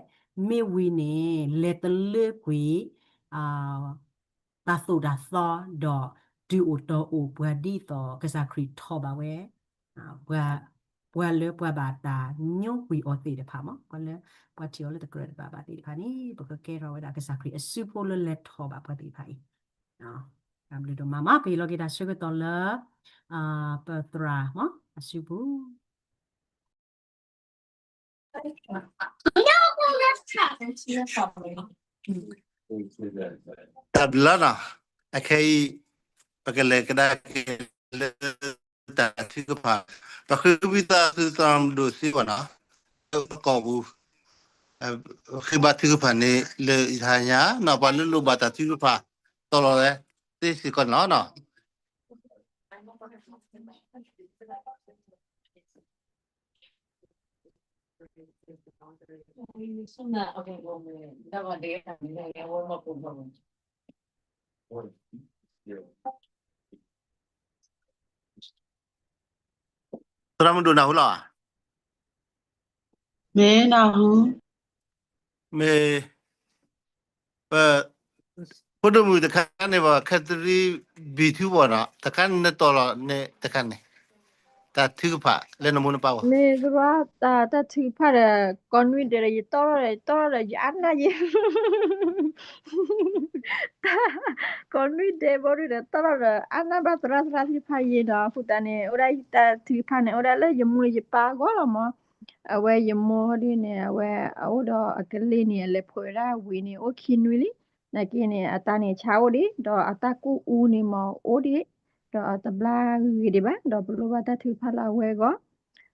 မ့ၢ်ဝံၤန့ၣ် လဲၤတလၢကွံာ် တၢ်သိၣ်တၢ်သီ ဒီးတုၤအိၣ်တီၤအိၣ်ပှၤဒ်သိးကစၢ်ခရံာ်ထီၣ်ဘၣ်ဝဲ ပှၤလၢပှၤဘၣ်တၢ်ညိကွံာ်အီၤသ့ၣ်တဖၣ်မ့ၢ် ပှၤလၢပှၤထံၣ်အီၤလၢတကြၢးတဘၣ်ဘၣ်သ့ၣ်တဖၣ်န့ၣ် ပကကဲထီၣ်ဝဲဒၣ်ကစၢ်ခရံာ်အစုဖိလၢလဲၤထီၣ်ဘၣ်ပှၤသ့ၣ်တဖၣ်အံၤ, တၢ်ဘျုးဒိၣ်မးမ့ၢ် ပဟ့ၣ်လီၤက့ၤတၢ်ဆၢကတီၢ်လၢ ပသရၣ်မ့ၢ် အစုပူၤ တၢ်ဘျုးလီၤနီၤ, အခဲအံၤ ပကလဲၤကဒါက့ၤလၢတၢ်ထုကဖၣ်, ပဃ့ဝံသးစူၤသရၣ်မုၣ်ဒိၣ်စ့ဝါနီၤ, လၢပကိာ်ပူၤ ဃ့ဘါထုကဖၣ်န့ၣ် လၢယဟါညါနီၤ ပှၤလၢလိၣ်ဘၣ်တၢ်ထုကဖၣ် တီၢ်လီၤဝဲသ့စ့ၢ်ကီးန့ၣ်လီၤနီၤ. သရၣ်မုၣ်ဒိၣ်နၢ်ဟူလီၤဧါ, မ့ၢ်နၢ်ဟူ, မ့ၢ် ပ ဖိဒိၣ်မုၣ်တခါန့ၣ်ဘၣ် Catherine B twoဘၣ်နီၤ တခါန့ၣ်နတီၢ်လီၤန့ၣ်တခါန့ၣ် တၢ်ထုကဖၣ်လၢနမိၢ်နပၢ်အဂီၢ်, မ့ၢ်သရၣ် တၢ်ထုကဖၣ်ဒီး ကိးနွံဒဲးဒီး ယတီၢ်ထီၣ်ဒီး ယတီၢ်ထီၣ်ဒီး ယအါန့ၢ်ယဲ ကိးနွံဒဲးဘီဒုဒီး တီၢ်ထီၣ်ဒီး အါန့ၢ်ဘၣ်သရၣ်သရၣ်သ့ၣ်တဖၣ်ယဲဒီး အဃိသတးန့ၣ် အိၣ်ဒၣ်တၢ်ထုကဖၣ်န့ၣ် အိၣ်ဒၣ်လၢယမိၢ်ယပၢ်အဂီၢ်လီၤမး, အဝဲယမိၢ်ဒုန့ၣ် အဝဲအအိၣ်ဒီးအကလ့ၢ်န့ၣ် အလဲၤဖှိးဝဲဒၣ်ဝံၤန့ၣ် အိၣ်ခံနွံလံ, နာ်က့န့ၣ် အတၢ်န့ၣ်ဆါအိၣ်ဒံး ဒီးအတၢ်ကူၣ်အူန့ၣ်မ့ၢ်အိၣ်ဒံး, ဒီးအတဘျါဂ့ၤဒံးဘၣ် ဒီးပလိၣ်ဘၣ်တၢ်ထုကဖၣ်လၢအဝဲအဂီၢ်,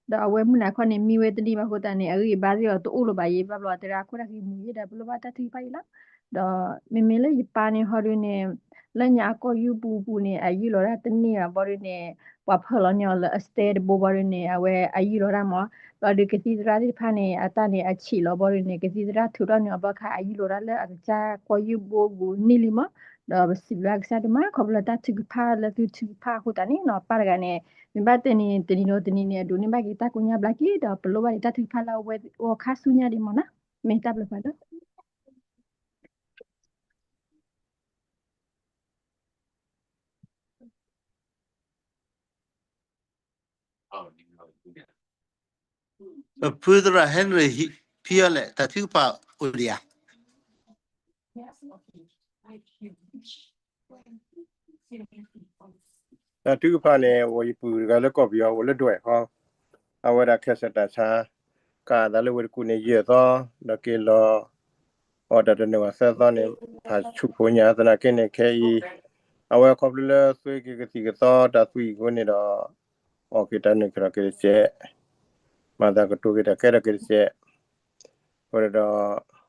ဒီးအဝဲမုၢ်နၤခီန့ၣ် မံဝဲတနံၤဘၣ်အဃိသတးန့ၣ် အဂံၢ်အဘါသ့ၣ်အီၤတအိၣ်လၢၤဘၣ်ယဲ ဘၣ်ဘျီအတရၣ်ခိၣ်တၢ်ဂ့ၤမူၤယဲဒီး ပလိၣ်ဘၣ်တၢ်ထုကဖၣ်အံၤလီၤ. ဒီးမ့မ့ၢ်လၢယပၢ်န့ၣ်ဟီဒုန့ၣ် လၢညါအကိာ်ယူၢ်ပူၤပူၤန့ၣ် အယုၢ်လီၤတၢ်တန့ၢ်ဘၣ်ဘီဒုန့ၣ် ပှၤဖၢလီၤန့ၢ်အီၤလၢအစတဲတဘိဘီဒုန့ၣ် အဝဲအယုၢ်လီၤတၢ်မး, ဘျီဒုကသံၣ်သရၣ်သ့ၣ်တဖၣ်န့ၣ် အတၢ်န့ၣ်အဆံးလီၤဘီဒုန့ၣ် ကသံၣ်သရၣ်ထုးထီၣ်န့ၢ်အီၤဘျီခါ အယုၢ်လီၤတၢ်လၢအကစၢ်ကိာ်ယူၢ်ဘိပူၤန့ၢ်လံမး, ဒီးပစံးဘျုးကစၢ်ဒိၣ်မး ခီဖျိလၢတၢ်ထုကဖၣ်လၢသုထုကဖၣ်အဃိသတးန့ၣ်နီၤ ပၢ်တဂၤန့ၣ် မ့ၢ်ဘၣ်တဲန့ၣ် တနံၤဒီးတနံၤန့ၣ် အဒိးန့ၢ်ဘၣ်က့ၤတၢ်ကိညါဘျါက့ၤ ဒီးပလိၣ်ဘၣ်ဒံးတၢ်ထုကဖၣ်လၢအဝဲအဂီၢ်ခါဆူညါဒံးမးနီၤ, မ့ၢ်တၢ်ဘျုးဖးဒိၣ် ပဖုသရၣ် Henry ဖံအီၤလဲၣ် တၢ်ထုကဖၣ်အိၣ်ဒံးဧါ. တၢ်ထုကဖၣ်န့ၣ် အိၣ်ယပုၢ်တဂၤလၢကီၢ်ပယီၤ အိၣ်လၢဒွဲၣ်ဃီ, အဝဲဒၣ်ခဲစၢၣ်တၢ်ဆါ ကးအသးလၢဝ့ၢ်တကူၣ်န့ၣ် ယဲၢ်သီ, ဒီးက့ၤလီၤ အီၣ်တၢ်တနုာ်ဘၣ်သၢသီန့ၣ် ဖးဆူၣ်ဖိညါ သနာ်က့န့ၣ် ခဲအံၤ အဝဲခီဖျိလၢသွ့က့ၤကသံၣ်ကသီတၢ်သွံၣ်အဃိန့ၣ်ဒီး အီၣ်က့ၤတၢ်နုာ်ကဒီးက့ၤတစဲး, မၤသးကတိၤက့ၤတၢ်ခဲဒီးက့ၤတစဲး, အဃိန့ၣ်ဒီး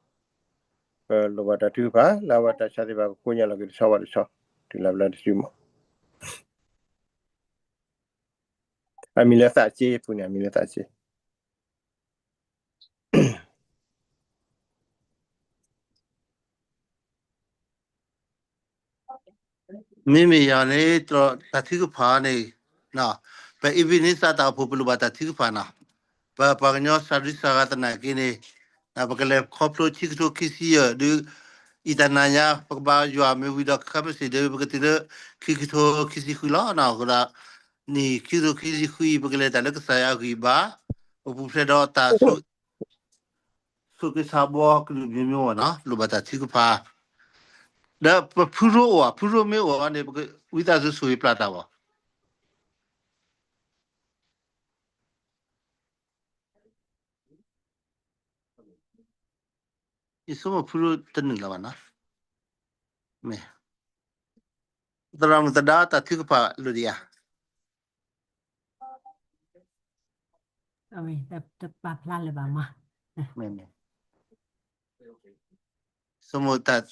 ပလိၣ်ဘၣ်တၢ်ထုကဖၣ် လၢအဝဲတၢ်ဆါသ့ၣ်တဖၣ်ကကိညါလီၤက့ၤတဆီဘၣ်တဆီ, တုၤလၢပျၢၤတစုမး အမံၤလၢသးစ့ ဖုန့ၣ် အမံၤလၢသးစ့ မ့မ့ၢ်ယၤန့ၣ် တၢ်ထုကဖၣ်န့ၣ် ပအံၤဘ့ၣ်န့ၣ်သးတၢ်အိၣ်ဖှိၣ်ပလိၣ်ဘၣ်တၢ်ထုကဖၣ်နီၤ, ပပှၤကညီစၢ်ဒုစၢ်ဂၤသနာ်က့န့ၣ် ပကလဲၤခီဖျိခံကထိခံဆံယဲၢ်ဒုး အံၤတနၤညါ ပကဘါယွၤမ့ၢ်ဝံၤဒီးခဲမုၢ်ဆ့ၣ်ဒုး ပကတုၤလၢ ခံကထိခံဆံဃုလီၤ. အဃိဒီး နံၣ်ခံကထိခံဆံဃုအံၤ ပကလဲၤတၢ်လၢကစၢ်ယွၤအဂံၢ်ဘါ ပပူၤဖျဲးဒီးတၢ်ဆိၣ်က့ၤဆါဘှီကလုာ်မ့ၢ်မ့ၢ်ဝဲနီၤ လိၣ်ဘၣ်တၢ်ထုကဖၣ် ဒီးပဖုရိအိၣ်ဧါ, ဖုရိမ့ၢ်အိၣ်န့ၣ် ပကဝံသးစူၤဆိၣ်ဂ့ၤပျၢ်တၢ်ဘၣ်. ယဆိကမိၣ်ဖုရိတနုာ်လီၤဘၣ်နီၤ. မ့ၢ် သရၣ်မုၣ်သဒါတၢ်ထုကဖၣ်လိၣ်ဒံးဧါ. တပာ်ဖျါလၢၤဘၣ်မး. မ့ၢ် ဆိကမိၣ်တၢ်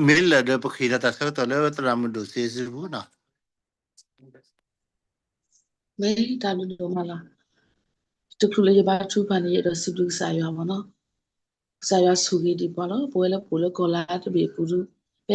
မ့ၢ်လၢာ်ဒီးပဃ့ၢ်ဒီးတၢ်ဆၢကတီၢ်လၢသရၣ်မုၣ်ဒိၣ်စ့စ့ပူၤနီၤ. မ့ၢ်တၢ်ဘျုးဒိၣ်မးလီၤ. တချုးလၢယဘါထုကဖၣ်န့ၣ် ယအဲၣ်ဒိးစံးဘျုးကစၢ်ယွၤမ့ၢ်နီၤ. ကစၢ်ယွၤဆိၣ်ဂ့ၤဒံးပှၤလီၤ. ပဝဲလၢပအိၣ်လၢကီၢ်လါတဘ့ၣ်အပူၤဒုး